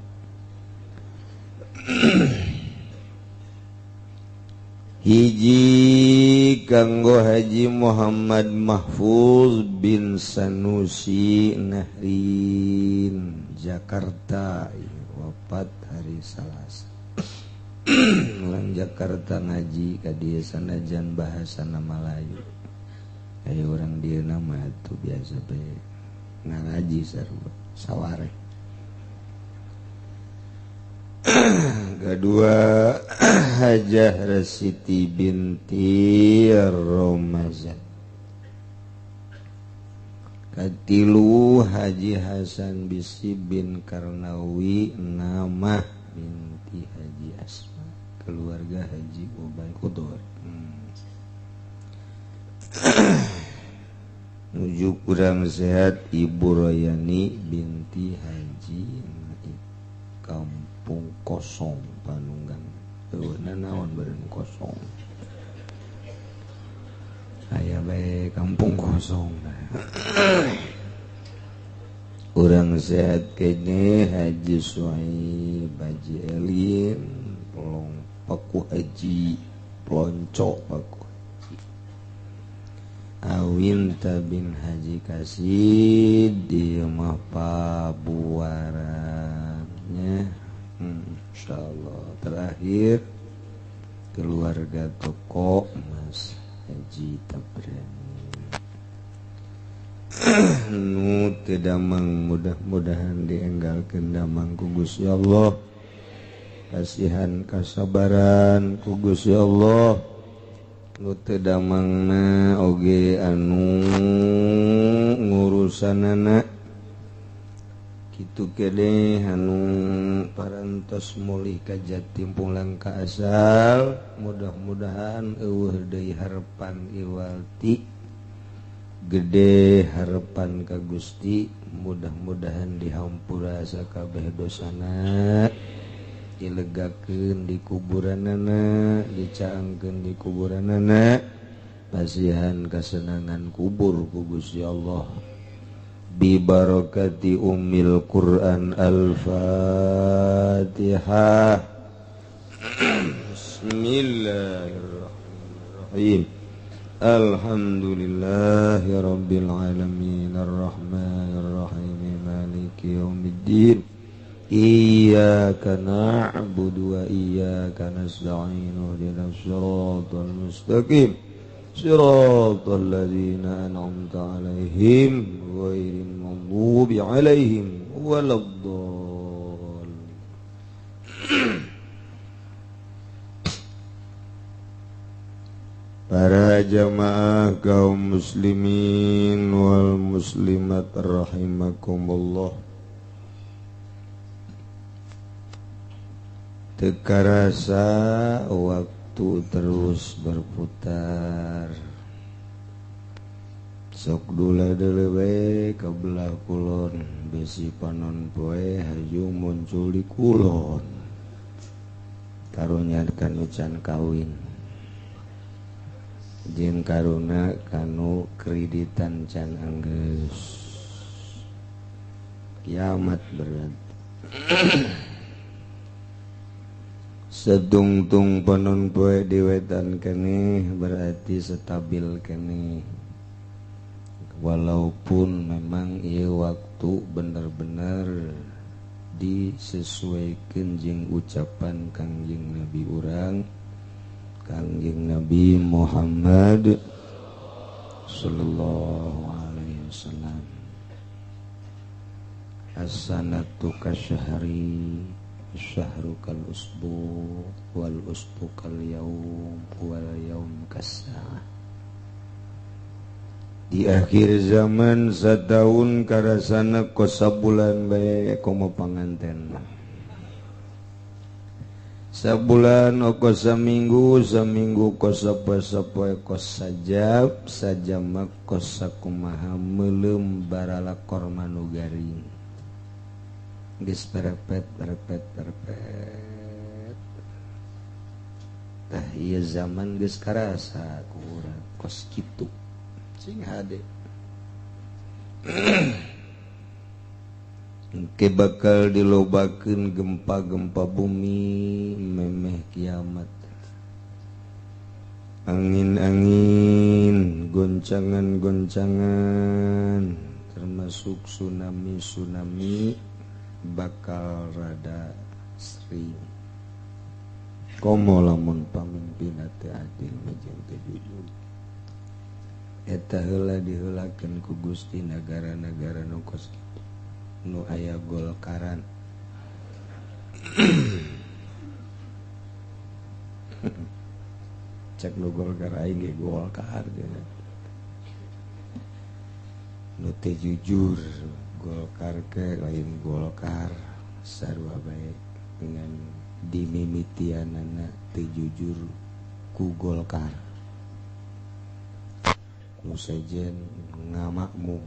Hiji kanggo Haji Muhammad Mahfuz bin Sanusi Nahrin Jakarta, wafat hari Salasa. Orang Jakarta ngaji ka dieu sanajan bahasana Melayu. Ayo orang dia nama itu biasa be ngaji sarua saware. Kedua Hajah Rasiti binti Romazan. Katilu Haji Hasan Bisi bin Karnawi Namah binti Haji Asma, keluarga Haji Ubay Khudor. Nuju kurang sehat Ibu Royani binti Haji Kampung Kosong Panunggang. Eueuh naon beureun kosong. Aya bae kampung kosong. Urang sehat kene Haji Suhaib, Haji Elin, Pelong Paku Haji, Pelonco Paku. Awinta bin Haji Kasid di mah pabuarannya. Insyaallah terakhir keluarga toko Mas Haji Tabrani. Nu teu damang mudah-mudahan dienggalkeun damang ku Gusti Allah, kasihan kasabaran ku Gusti Allah. Nu teu damangna oge anu ngurusanana kitu kene anu parantos mulih ka Jatim pulang ka asal, mudah-mudahan eueuh deui harepan iwalti gede harepan ka Gusti, mudah-mudahan dihampura sakabeh dosana, dilegakeun di kuburanana, dicaangkeun di kuburanana, pasihan kasenangan kubur ku Gusti Allah. Bi barakati ummil Quran. Al-Fatihah. Bismillahirrahmanirrahim. Alhamdulillahi rabbil alamin arrahmanirrahim maliki yaumiddin. Iyyaka na'budu wa iyyaka nasta'in ihdinas siratal mustaqim siratal ladzina an'amta 'alaihim ghairil maghdubi 'alaihim waladdallin. Para jamaah kaum muslimin wal muslimat rahimakumullah. Tekarasa waktu terus berputar. Sok dula deuleu we ka belah kulon, besi panon poe hayu muncul di kulon. Karunya kanu can kawin. Jeung karuna kanu kreditan can anggeus. Kiamat berat. Sedungtung panon poe di wetan keneh berarti stabil keneh. Walaupun memang ieu waktu bener-bener disesuaikan jeung ucapan Kangjeng Nabi urang, Kangjeng Kangjeng Nabi Muhammad sallallahu alaihi wasallam. As-sanatu kasyahri, syahru kal usbu, wal usbu kal yaum, wal yaum kas-sa'ah. Di akhir zaman sataun karasana kos sabulan bae komo panganten. Sabulan oko saminggu, saminggu kos sapoe-sapoe kos sajab, sajama kos sakumaha meuleum baralakor manu garing. Geus perepet perepet perepet. Tah ieu zaman geus karasa ku urang kos kitu. Sing hade. Engke bakal dilobakeun gempa-gempa bumi memeh kiamat. Angin-angin, goncangan-goncangan, termasuk tsunami-tsunami bakal rada sering. Komo lamun pamimpin teu adil jeung teu jujur. Eta heula diheulakeun ku Gusti nagara-nagara nu kos kitu, nu aya Golkaran. Cek nu Golkar aing ge Golkar cenah. Nu teu jujur Golkar ke lain Golkar sarua bae dengan dimimitianana teu jujur ku Golkar. Nu sejen ngamakmum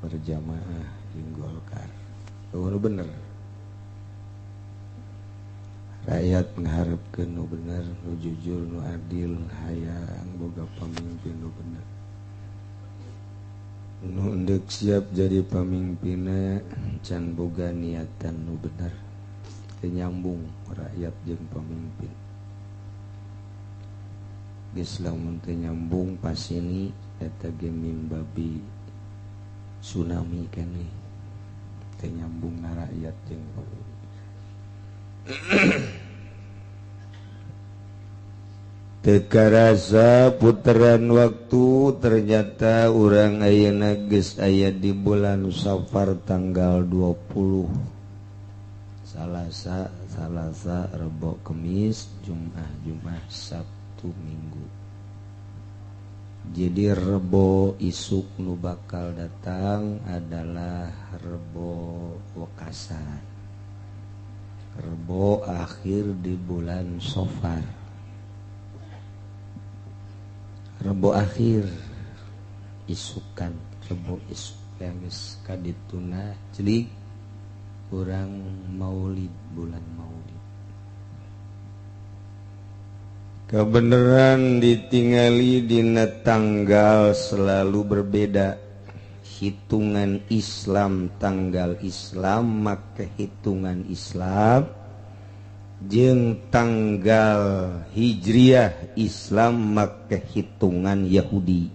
berjamaah jeung Golkar. Nu bener. Rakyat ngaharepkeun nu bener, nu jujur, nu adil, hayang boga pamimpin nu bener. Nu endek siap jadi pamimpinna can boga niatan nu bener. Teu nyambung rakyat jeung pamimpin. Geus lamun teu nyambung pasini eta ge mimbabi tsunami keneh. Teu nyambung na rakyat jeung pamimpin. Teu karasa puteran waktu, ternyata urang ayeuna geus aya di bulan Safar tanggal 20. Salasa, Salasa, Rebo, Kemis, Jumat, Jumat, Sabtu, Minggu. Jadi Rebo isuk nu bakal datang adalah Rebo Wekasan. Rebo akhir di bulan Safar. Rebo akhir isukan, rebo isuk yang geus kadituna celik urang maulid, bulan maulid. Kebenaran ditingali dina tanggal selalu berbeda. Hitungan Islam, tanggal Islam make hitungan Islam jeung tanggal Hijriah Islam make hitungan Yahudi.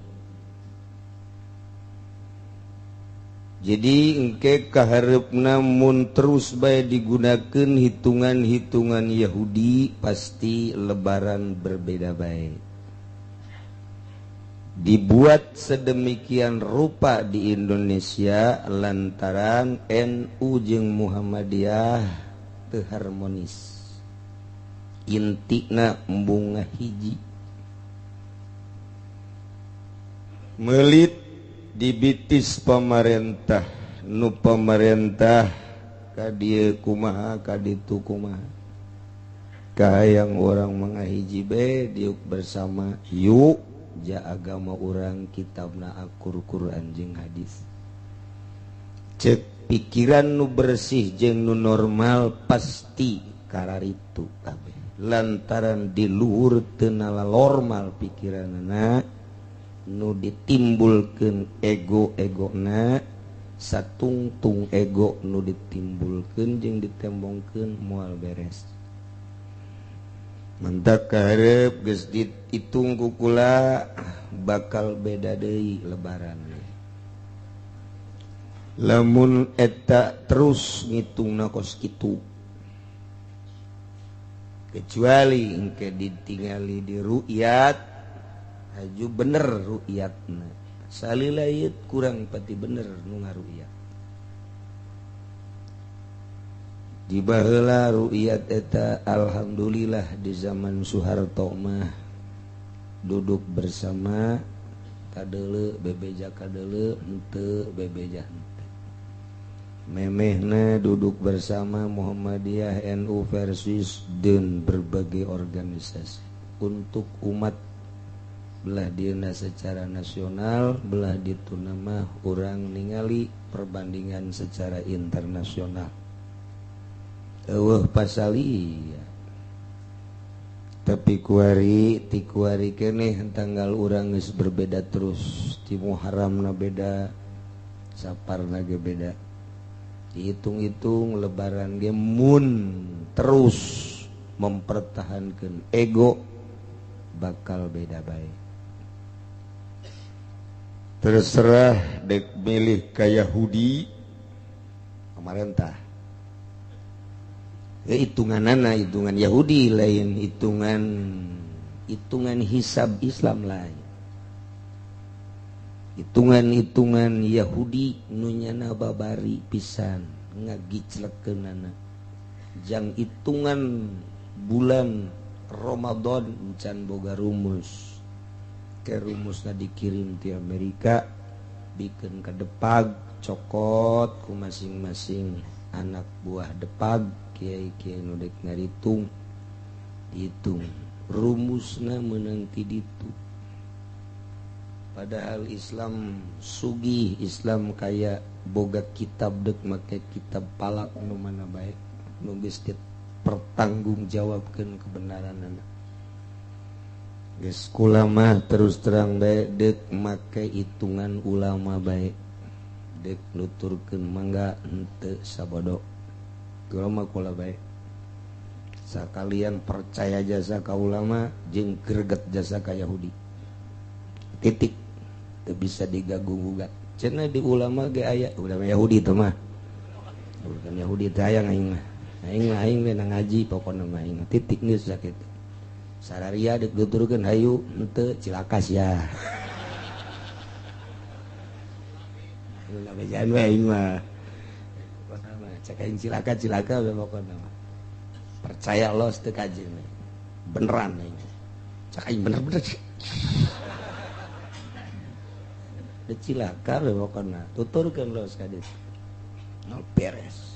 Jadi engke kahareupna mun terus bae digunakeun hitungan-hitungan Yahudi pasti lebaran berbeda bae. Dibuat sedemikian rupa di Indonesia lantaran NU jeung Muhammadiyah teu harmonis. Intina embung ngahiji. Melit dibitis pemerintah, nu pemerintah ka dieu kumaha ka ditu kumaha. Kahayang urang mangahiji bae diuk bersama yuk ja agama urang kitabna akur Quran jeung hadis. Cek pikiran nu bersih jeung nu normal pasti kararitu kabeh. Lantaran di luhur teu normal pikiranana nu ditimbulkeun ego-egona, satungtung ego nu ditimbulkeun jeung ditembongkeun moal beres. Mentak kaharep geus dihitung ku kula bakal beda deui lebaran. Lamun eta terus ngitungna kos kitu. Kecuali engke ditingali di ru'yat haju bener ru'yatna. Salila ieu kurang pati bener nu ngaru'yat. Di baheula ru'yat eta alhamdulillah di zaman Soeharto mah duduk bersama kadeuleu bebeja kadeuleu henteu bebeja henteu. Memehna duduk bersama Muhammadiyah NU versus dan berbagai organisasi untuk umat belah dieuna secara nasional belah ditu mah urang ningali perbandingan secara internasional. Eueuh pasalia. Tapi kuari ti kuari keneh tanggal urang geus berbeda terus ti Muharramna beda Saparna ge beda. Dihitung-hitung lebaran ge mun terus mempertahankan ego bakal beda bae. Terserah dek milih ka Yahudi pemerintah. Hitunganana hitungan Yahudi lain hitungan hitungan hisab Islam lain. Hitungan-hitungan Yahudi nu nyana babari pisan ngagiclekeunana. Jang hitungan bulan Ramadan encan boga rumus. Ke rumusna dikirim ti Amerika bikeun ka Depag cokot ku masing-masing anak buah Depag kiai-kiai nu dek ngaritung dihitung rumusna meunang ti ditu. Padahal Islam sugih, Islam kaya boga kitab dek make kitab palak nu mana bae nu geus dipertanggungjawabkeun kebenaranana. Geus kula mah terus terang bae dek make hitungan ulama bae dek nuturkeun mangga henteu sabodo. Kula mah kula bae sakalian percaya jasa ka ulama jeung greget jasa ka Yahudi. Titik. Teu bisa digagu-gugat. Cenah di ulama ge aya ulama Yahudi teh mah. Bukan Yahudi teh aya aing mah. Aing mah aing we ngaji pokona mah aing titik geus sakitu. Sararia deuk nuturkeun hayu henteu cilaka sia. Ulama bejaan we aing mah. Cek aing cilaka-cilaka we pokona mah. Percaya los teu kaji beneran aing. Cek aing bener-bener. Teu cilaka we pokona. Tuturkeun los ka ditu. Nol beres.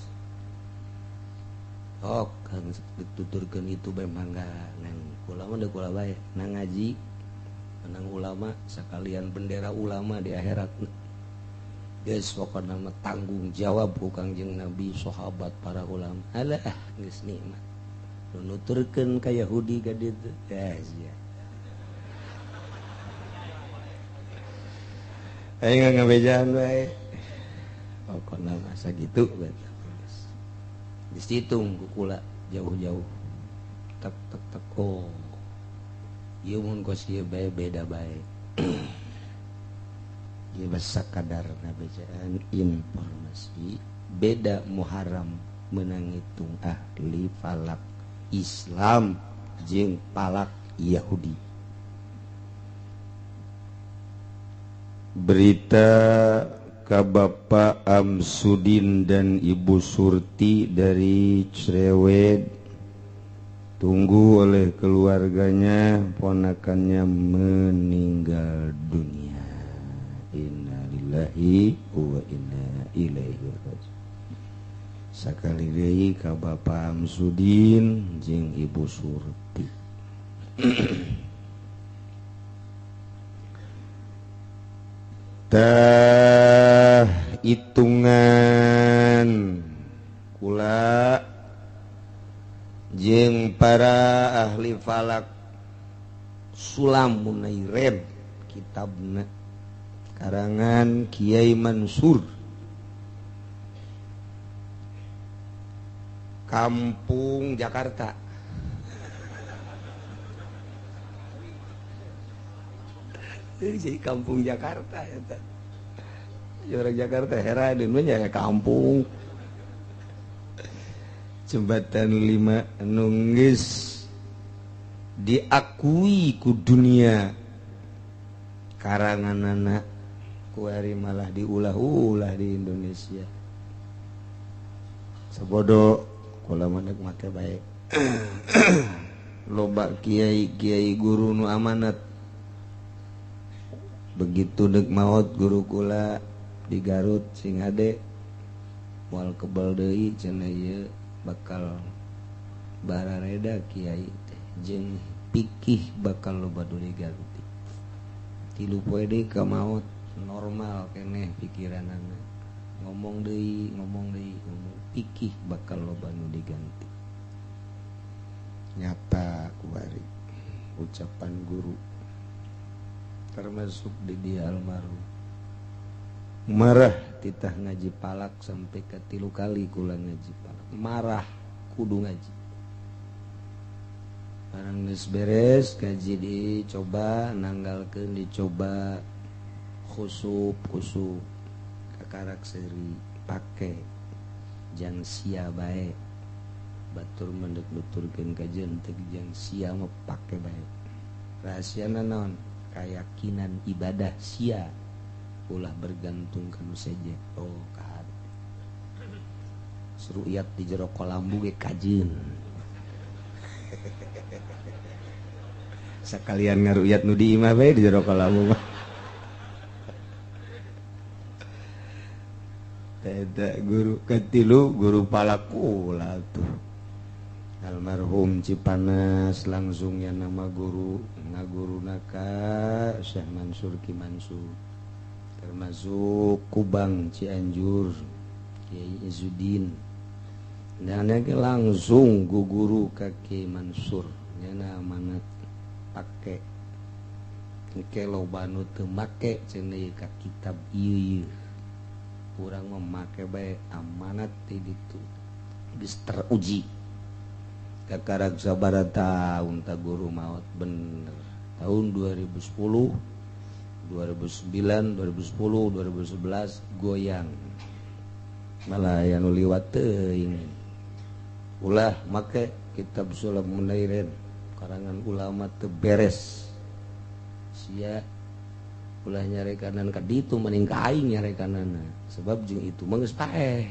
Oh, kan dituturkeun itu bae mangga nang ulama deuk kula bae nang ngaji menang ulama sakalian bendera ulama di akhirat. Geus pokona mah tanggung jawab ku Kangjeng Nabi sahabat para ulama. Alah geus nikmat. Nu nuturkeun ka Yahudi ka ditu. Ya sia. Aing ngabejaan bae. Pokona mah sakitu bae. Geus dihitung ku kula jauh-jauh. Tek tek tek oh. Ieu mun kos ieu bae beda bae. Ieu sakadar ngabejaan informasi beda Muharram menang hitung ahli falak Islam jeung falak Yahudi. Berita ka Bapak Amsudin dan Ibu Surti dari Cerewet tunggu oleh keluarganya ponakannya meninggal dunia. Innalillahi wa inna ilaihi raji'un. Sakali deui ka Bapak Amsudin jeung Ibu Surti. Tah hitungan kula jeung para ahli falak Sulam Munaireb kitabna karangan Kiai Mansur Kampung Jakarta. Jadi kampung Jakarta eta. Orang Jakarta heran ya kampung. Jembatan 5 nunggis Diakui ku dunia karanganana kuari malah diulah-ulah di Indonesia. Sabodo kula mah deuk make bae. Loba kiai-kiai guru nu amanat. Begitu deuk maot guru kula di Garut sing hade moal kebal deui cenah ieu bakal barareda kiai teh jeung pikih bakal loba deui Garut. 3 poe deui ka maot normal keneh pikiranana. Ngomong deui, ngomong deui, ngomong pikih bakal loba nu diganti. Nyata kuari ucapan guru termasuk di dia almarhum. Marah titah ngaji palak sampai ke 3 kali kula ngaji palak. Marah kudu ngaji. Barang geus beres ngaji dicoba nanggalkeun dicoba khusup khusup kakarak seuri pake jang sia bae. Batur mendek nuturkeun kajeun teh jang sia mah pake bae. Rahasiana naon? Kayakinan ibadah sia ulah bergantung kanu seje. Oh kahade seruyat di jero kolambu ge kajeun. Sakalian ngaruyat nu di imah bae di jero kolambu mah. Eta guru katilu guru palakula tuh. Almarhum Cipanas langsungnya nama guru ngaguruna ka Syekh Mansur Ki Mansur termasuk Kubang Cianjur Kiai Izzuddin. Dan langsung guru ka Ki Mansur nyana amanat pake engke loba nu teu make cenah ka kitab ieu ieu urang mah make bae amanat ti ditu geus teruji. Kakarak sabaraha taun ta guru maot bener tahun 2010 2009 2010 2011 goyang malah aya nu liwat teuing. Ulah make kitab Sulam Munairin karangan ulama teu beres sia ulah nyarekanan ka ditu mending ka aing nyarekanana sebab jeung itu mah geus paeh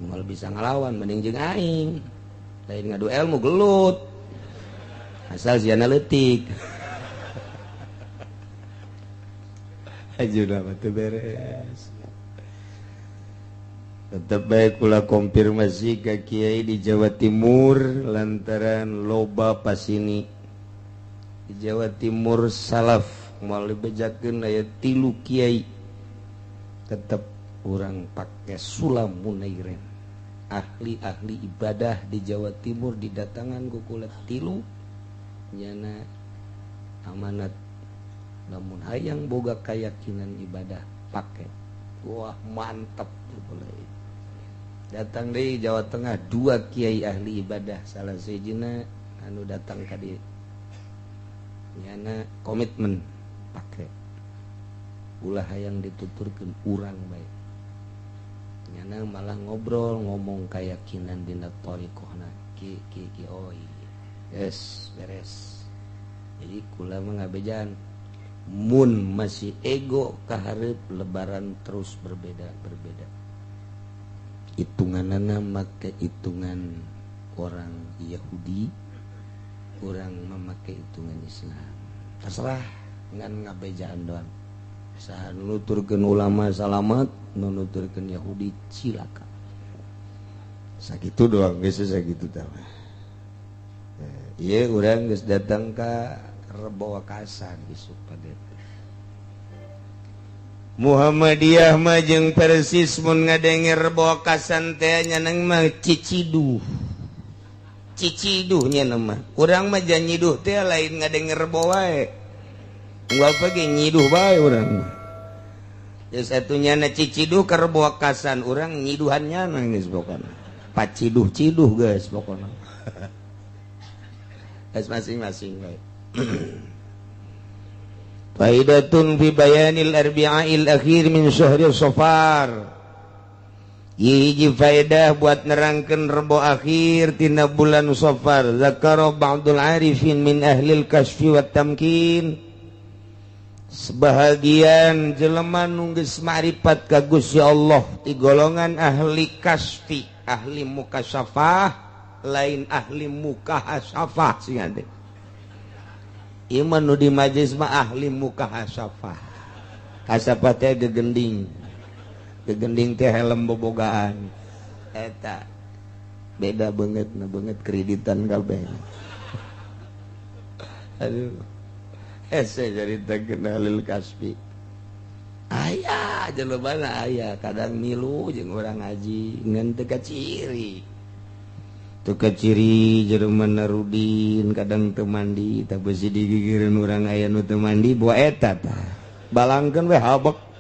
moal bisa ngalawan mending jeung aing lain ngadu ilmu gelut asal siana leutik. Ajuna mah teu beres. Tetep bae kula konfirmasi ka kiai di Jawa Timur lantaran loba pasini di Jawa Timur salaf moal dibejakeun aya 3 kiai tetep urang pake Sulam Munairin. Ahli-ahli ibadah di Jawa Timur didatangan ku kula 3 nyana amanat namun hayang boga keyakinan ibadah pake. Wah mantap boleh. Datang dari Jawa Tengah 2 kiai ahli ibadah salah sejina anu datang ka dieu nyana komitmen pake ulah hayang dituturkeun urang bae. Nyana malah ngobrol ngomong keyakinan dina thariqahna ki ki ki oh iya yes beres. Jadi kula mah ngabejan mun masih ego kahareup lebaran terus berbeda-berbeda. Hitunganana make hitungan orang Yahudi, orang memakai hitungan Islam. Terserah ngan ngabejaan doang. Saha nuturkeun ulama salamat, nuturkeun Yahudi cilaka. Sakitu doang geus sakitu tah. Ieu urang geus datang ka Rebo Wakasan isuk pada Muhammadiyah mah jeung Persis mun ngadenge Rebo Wakasan teh nyaneng mah ciciduh. Ciciduh nya mah. Urang mah janyiduh teh lain ngadenge Rebo wae. Unggal pagi nyiduh bae urang mah. Ya satunya na ciciduh ka Rebo Wakasan urang nyiduhan nya geus pokona. Paciduh-ciduh geus pokona. Geus masing-masing bae. Faidatun fi bayanil arbi'il akhir min syahri Safar. Hiji faedah buat nerangkeun Rebo akhir tina bulan Safar. Zakara ba'dul arifin min ahlil kasfi wat tamkin. Sebahagian jelema nu geus ma'rifat ka Gusti Allah ti golongan ahli kasfi, ahli mukasafah, lain ahli mukahasafah sing ade. Ieu mah nu di majelis mah ahli mukahasafah. Kasafah teh gegending. Gegending teh helm bobogaan eta beda banget na banget kreditan kabeh. Aduh, hese carita kenalil kasbi aya jelema aya kadang milu jeung urang ngaji ngan teu kaciri teu kaciri jelema narudin kadang teu mandi tah beusi digigireun urang aya nu teu mandi boa eta tah balangkeun we habek.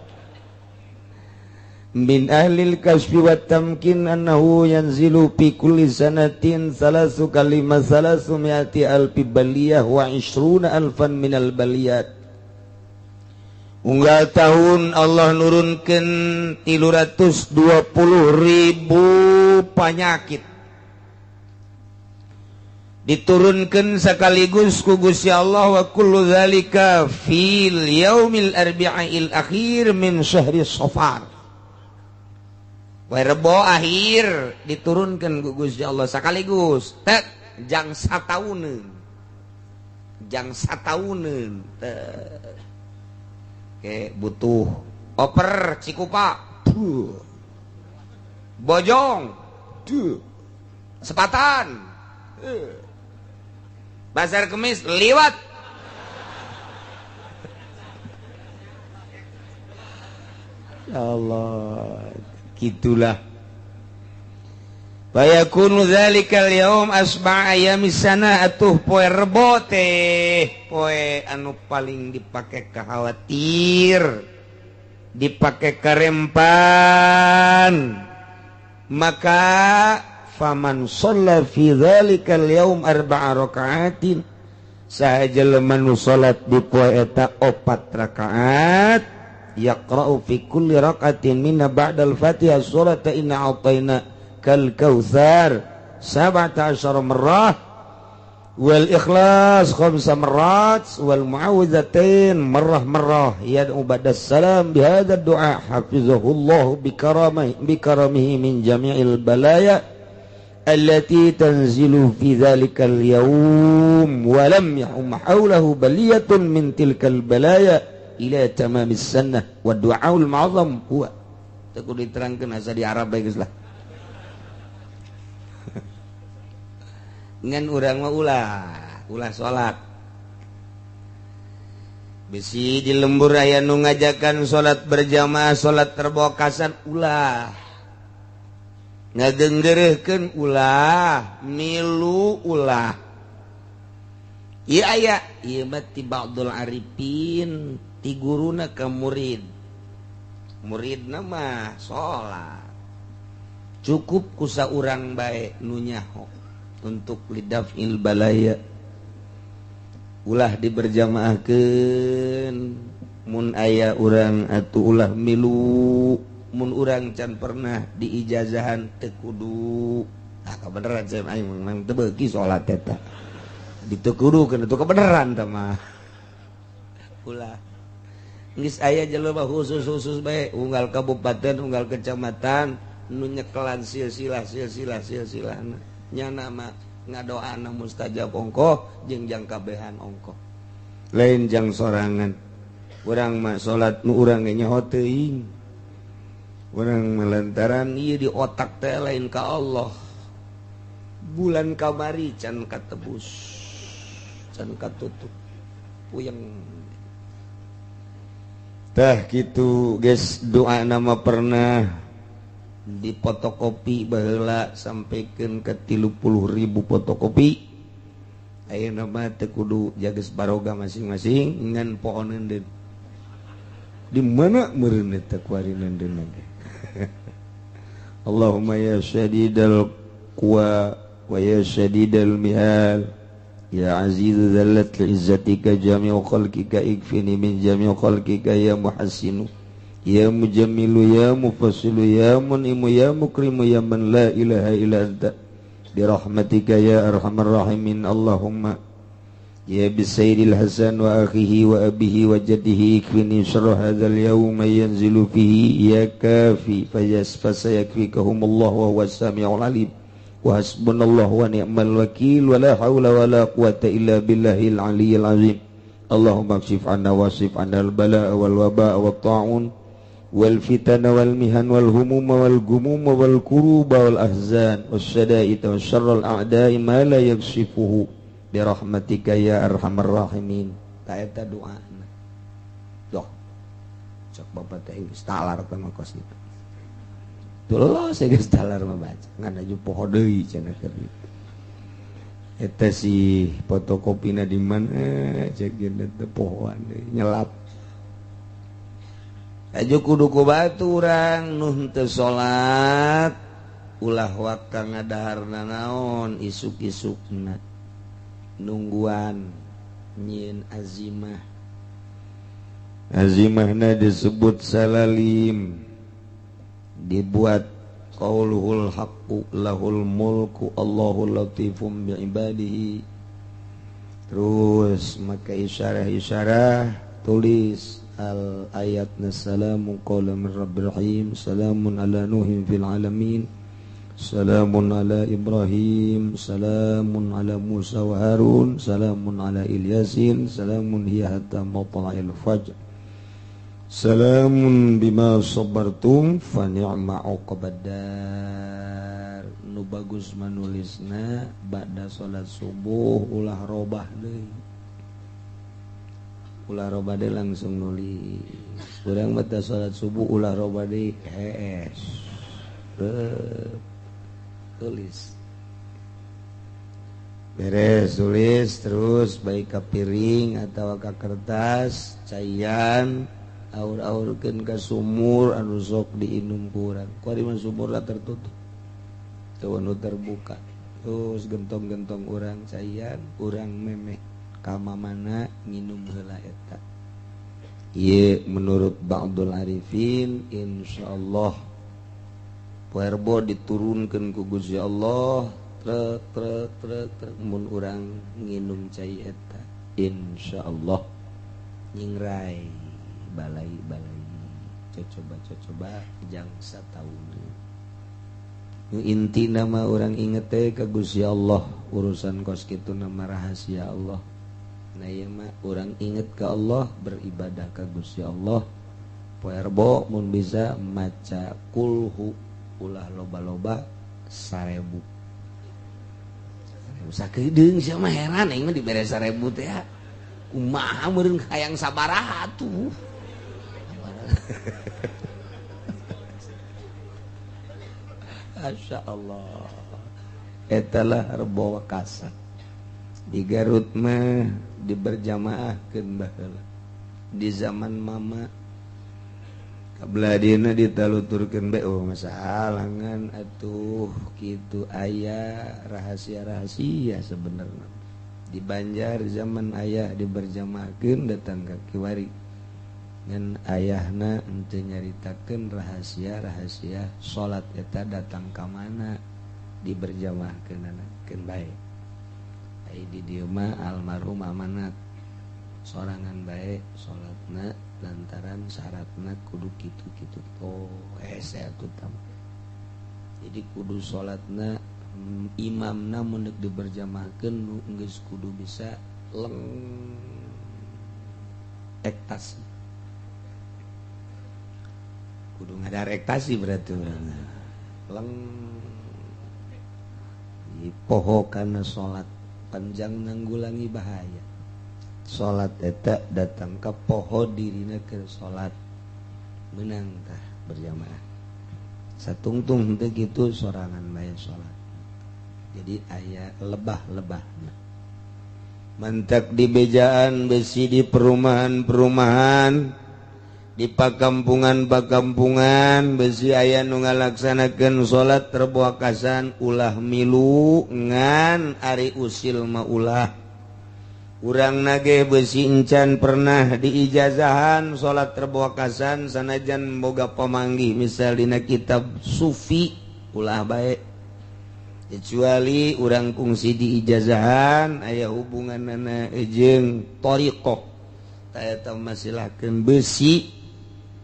Min ahlil kasfi wat tamkin annahu yanzilu fi kulli sanatin salasu kalima salasu mi'ati alfi baliyah wa ishruna alfan minal baliyat. Unggal tahun Allah nurunkeun 320.000 panyakit. Diturunkeun sekaligus ku Gusti Allah wa kullu dzalika fil yaumil arba'il akhir min syahri Safar. Rebo akhir diturunkan ku Gusti Allah sekaligus tek jang satauneun jang satauneun tek ke butuh oper Cikupa duh Bojong duh Sepatan Pasar Kemis liwat. Ya Allah, gitulah. Bayakunu dzalikal yaum asba ayamis sana atuh poe Rebo teh poe anu paling dipake khawatir, dipake karempan. Maka faman shalla fi dzalikal yaum arba'a raka'atin, saha jelema nu salat di poe eta 4 rakaat, yaqra'u fi kulli raka'atin minna ba'dal Fatihah surata inna a'tayna kal kautsar 17 marrah wal ikhlas 5 marrat wal mu'awwidzatain marrah marrah yad'u ba'da salam bihadza du'a hafizahullahu bikaramihi min jami'il balaya allati tanzilu fi dzalikal yaum wa lam yahum hawlahu baliyatun min tilkal balaya ila tamamis sanah wa du'aul ma'azam huwa. Teu kudu diterangkeun asa di Arab bae geus lah. Ngan urang mah ulah salat. Bisi di lembur aya nu ngajakan salat berjamaah, salat terbokasan ulah. Ngagenggereuhkeun ulah, milu ulah. Ieu aya, ieu mah ti ba'dul arifin, ti guruna ka murid. Muridna mah salat. Cukup ku saurang bae nu nyaho untuk lidafil balaya. Ulah diberjamaahkeun, mun aya urang atuh ulah milu, mun urang can pernah diijazahan teu kudu. Ah kabeneran saya aing memang teu beuki salat eta. Diteu kudu keun atuh kabeneran tah mah. Ulah. Geus aya jelema khusus-khusus bae unggal kabupaten, unggal kecamatan nu nyekelan silsilah silsilah silsilahna. Nyana mah ngadoana mustajab ongkoh jeung jang kabehan ongkoh. Lain jang sorangan. Urang mah salat nu urang ge nyaho teuing. Urang melantaran ieu di otak teh lain ka Allah. Bulan kamari can katebus, can katutup. Puyeng. Tah kitu geus doa nama pernah di fotokopi baheula sampaikan ke 30.000 fotokopi. Ayeuna mah teu kudu jages baroga masing-masing ngan pooneun deun. Di mana meureun eta kuarinan deun ge. Allahumma ya syadidal quwa wa ya syadidal mihal ya aziz zallat li izzatika jami'u khalqika ikfini min jami'u khalqika ya muhassinu Ya mujammilu ya mufassilu ya munimu ya mukrimu ya man la ilaha illa anta bi rahmatika ya arhamar rahimin. Allahumma ya bisayyidil Hasan wa akhihi wa abihi wa jaddihi ikfini syarra hadzal yauma yanzilu fihi ya kafi fasayakfikahumullahu wa huwas samiul alim wa hasbunallahu wa ni'mal wakil wa la haula wa la quwata illa billahil aliyyil azim. Allahumma kshif anna wasif anna al balaa wal wabaa wat ta'un wal fitana wal mihan wal humuma wal gumuma wal kuruba wal ahzan wasyadaita wasyarral a'da'i ma la yakshifuhu bi rahmatika ya arhamar rahimin. Ta eta doana. Doh. Cok bapak teh geus talar teh mah kos kitu. Tuh saya geus talar mah baca. Ngan aju poho deui cenah keur ditu. Eta si fotokopina di mana cek geus teh pohoan deui nyelap. Aju kudu ku batu urang nu henteu salat ulah waka ngadaharna naon isuk-isukna nungguan nyieun azimah. Azimahna disebut salalim, dibuat qauluhul haqqu lahul mulku Allahu latifum bi ibadihi. Terus maka isyarah-isyarah tulis al ayat salamu qawlan min rabbir rahim salamun ala nuhin fil alamin salamun ala ibrahim salamun ala musa wa harun salamun ala ilyasin salamun hiya hatta matla'il fajr salamun bima sabartum fa ni'ma uqbaddar. Nu bagus manulisna ba'da salat subuh ulah robah deui, ulah roba deui langsung nulis. Urang mah salat subuh ulah roba deui hees. Tulis. Beres tulis terus baik ka piring atawa ka kertas caian aur-aurkeun ka sumur anu sok diinum ku urang. Ku ari mah sumurna tertutup. Teu anu terbuka. Terus gentong-gentong urang caian, urang memeh kama mana nginum heula eta. Ieu menurut Ba'dul Arifin insyaallah poerbo diturunkeun ku Gusti Allah trek trek trek trek mun urang nginum cai eta insyaallah nyingrai balai-balai cocoba-cocoba jang sataun. Nu inti nama urang inget teh ka Gusti Allah, urusan kos kitu nama rahasia Allah. Nah ieu mah urang inget ka Allah, beribadah ka Gusti Allah. Poe Rebo mun bisa maca kulhu ulah loba-loba 1000. Sakedeung sia mah heran aing mah dibere 1000 teh. Kumaha meureun hayang sabaraha atuh. Masya Allah. Eta lah Rebo Wekasan. Di Garut mah diberjamaahkeun baheula. Di zaman mama kabeladina ditaluturkeun bae oh masalah ngan atuh kitu aya rahasia-rahasia sebenarnya. Di Banjar zaman ayah diberjamaahkeun datang ka kiwari. Ngan ayahna henteu nyaritakeun rahasia-rahasia salat eta datang ka mana diberjamaahkeunana keun bae. Ai di dieu mah almarhum amanat sorangan bae salatna lantaran syaratna kudu kitu-kitu. Oh, hese atuh tam. Jadi kudu salatna imamna mun deuk diberjamaahkeun nu geus kudu bisa leng ektasi. Kudu ngadar ektasi berarti urang. Leng poho kana salat panjang nanggulangi bahaya. Salat eta datang ka poho dirina keur salat menang tah berjamaah. Satungtung henteu kitu sorangan bae salat. Jadi aya lebah-lebahna. Mantak di bejaan besi di perumahan-perumahan, di pakampungan-pakampungan besi aya nu ngalaksanakeun salat Rebo Wekasan ulah milu ngan ari usil mah ulah. Urang nage besi encan pernah diijazahan salat Rebo Wakasan, sanajan boga pamanggih misal dina kitab sufi, ulah baik, kecuali urang kungsi diijazahan aya hubungan nana jeung thoriqoh eta mah silakeun. Besi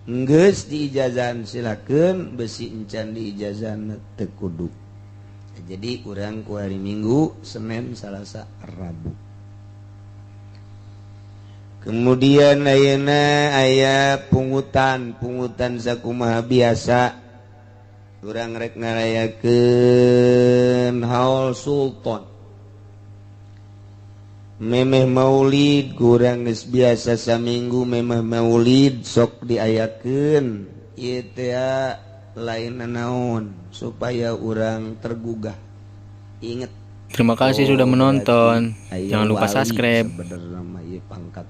geus diijazahan silakeun, besi encan diijazahan teu kudu. Jadi urang ku hari Minggu, Senin, Salasa, Rabu. Kemudian ayeuna aya pungutan, pungutan sakumaha biasa urang rek ngarayakeun haul sultan, memeh maulid. Kurang geus biasa saminggu memeh maulid sok diayakeun ieu teh, lain naon, supaya urang tergugah inget. Terima kasih sudah Oh, menonton. berarti aya Jangan lupa wali subscribe. sebenarnya mah ieu pangkat.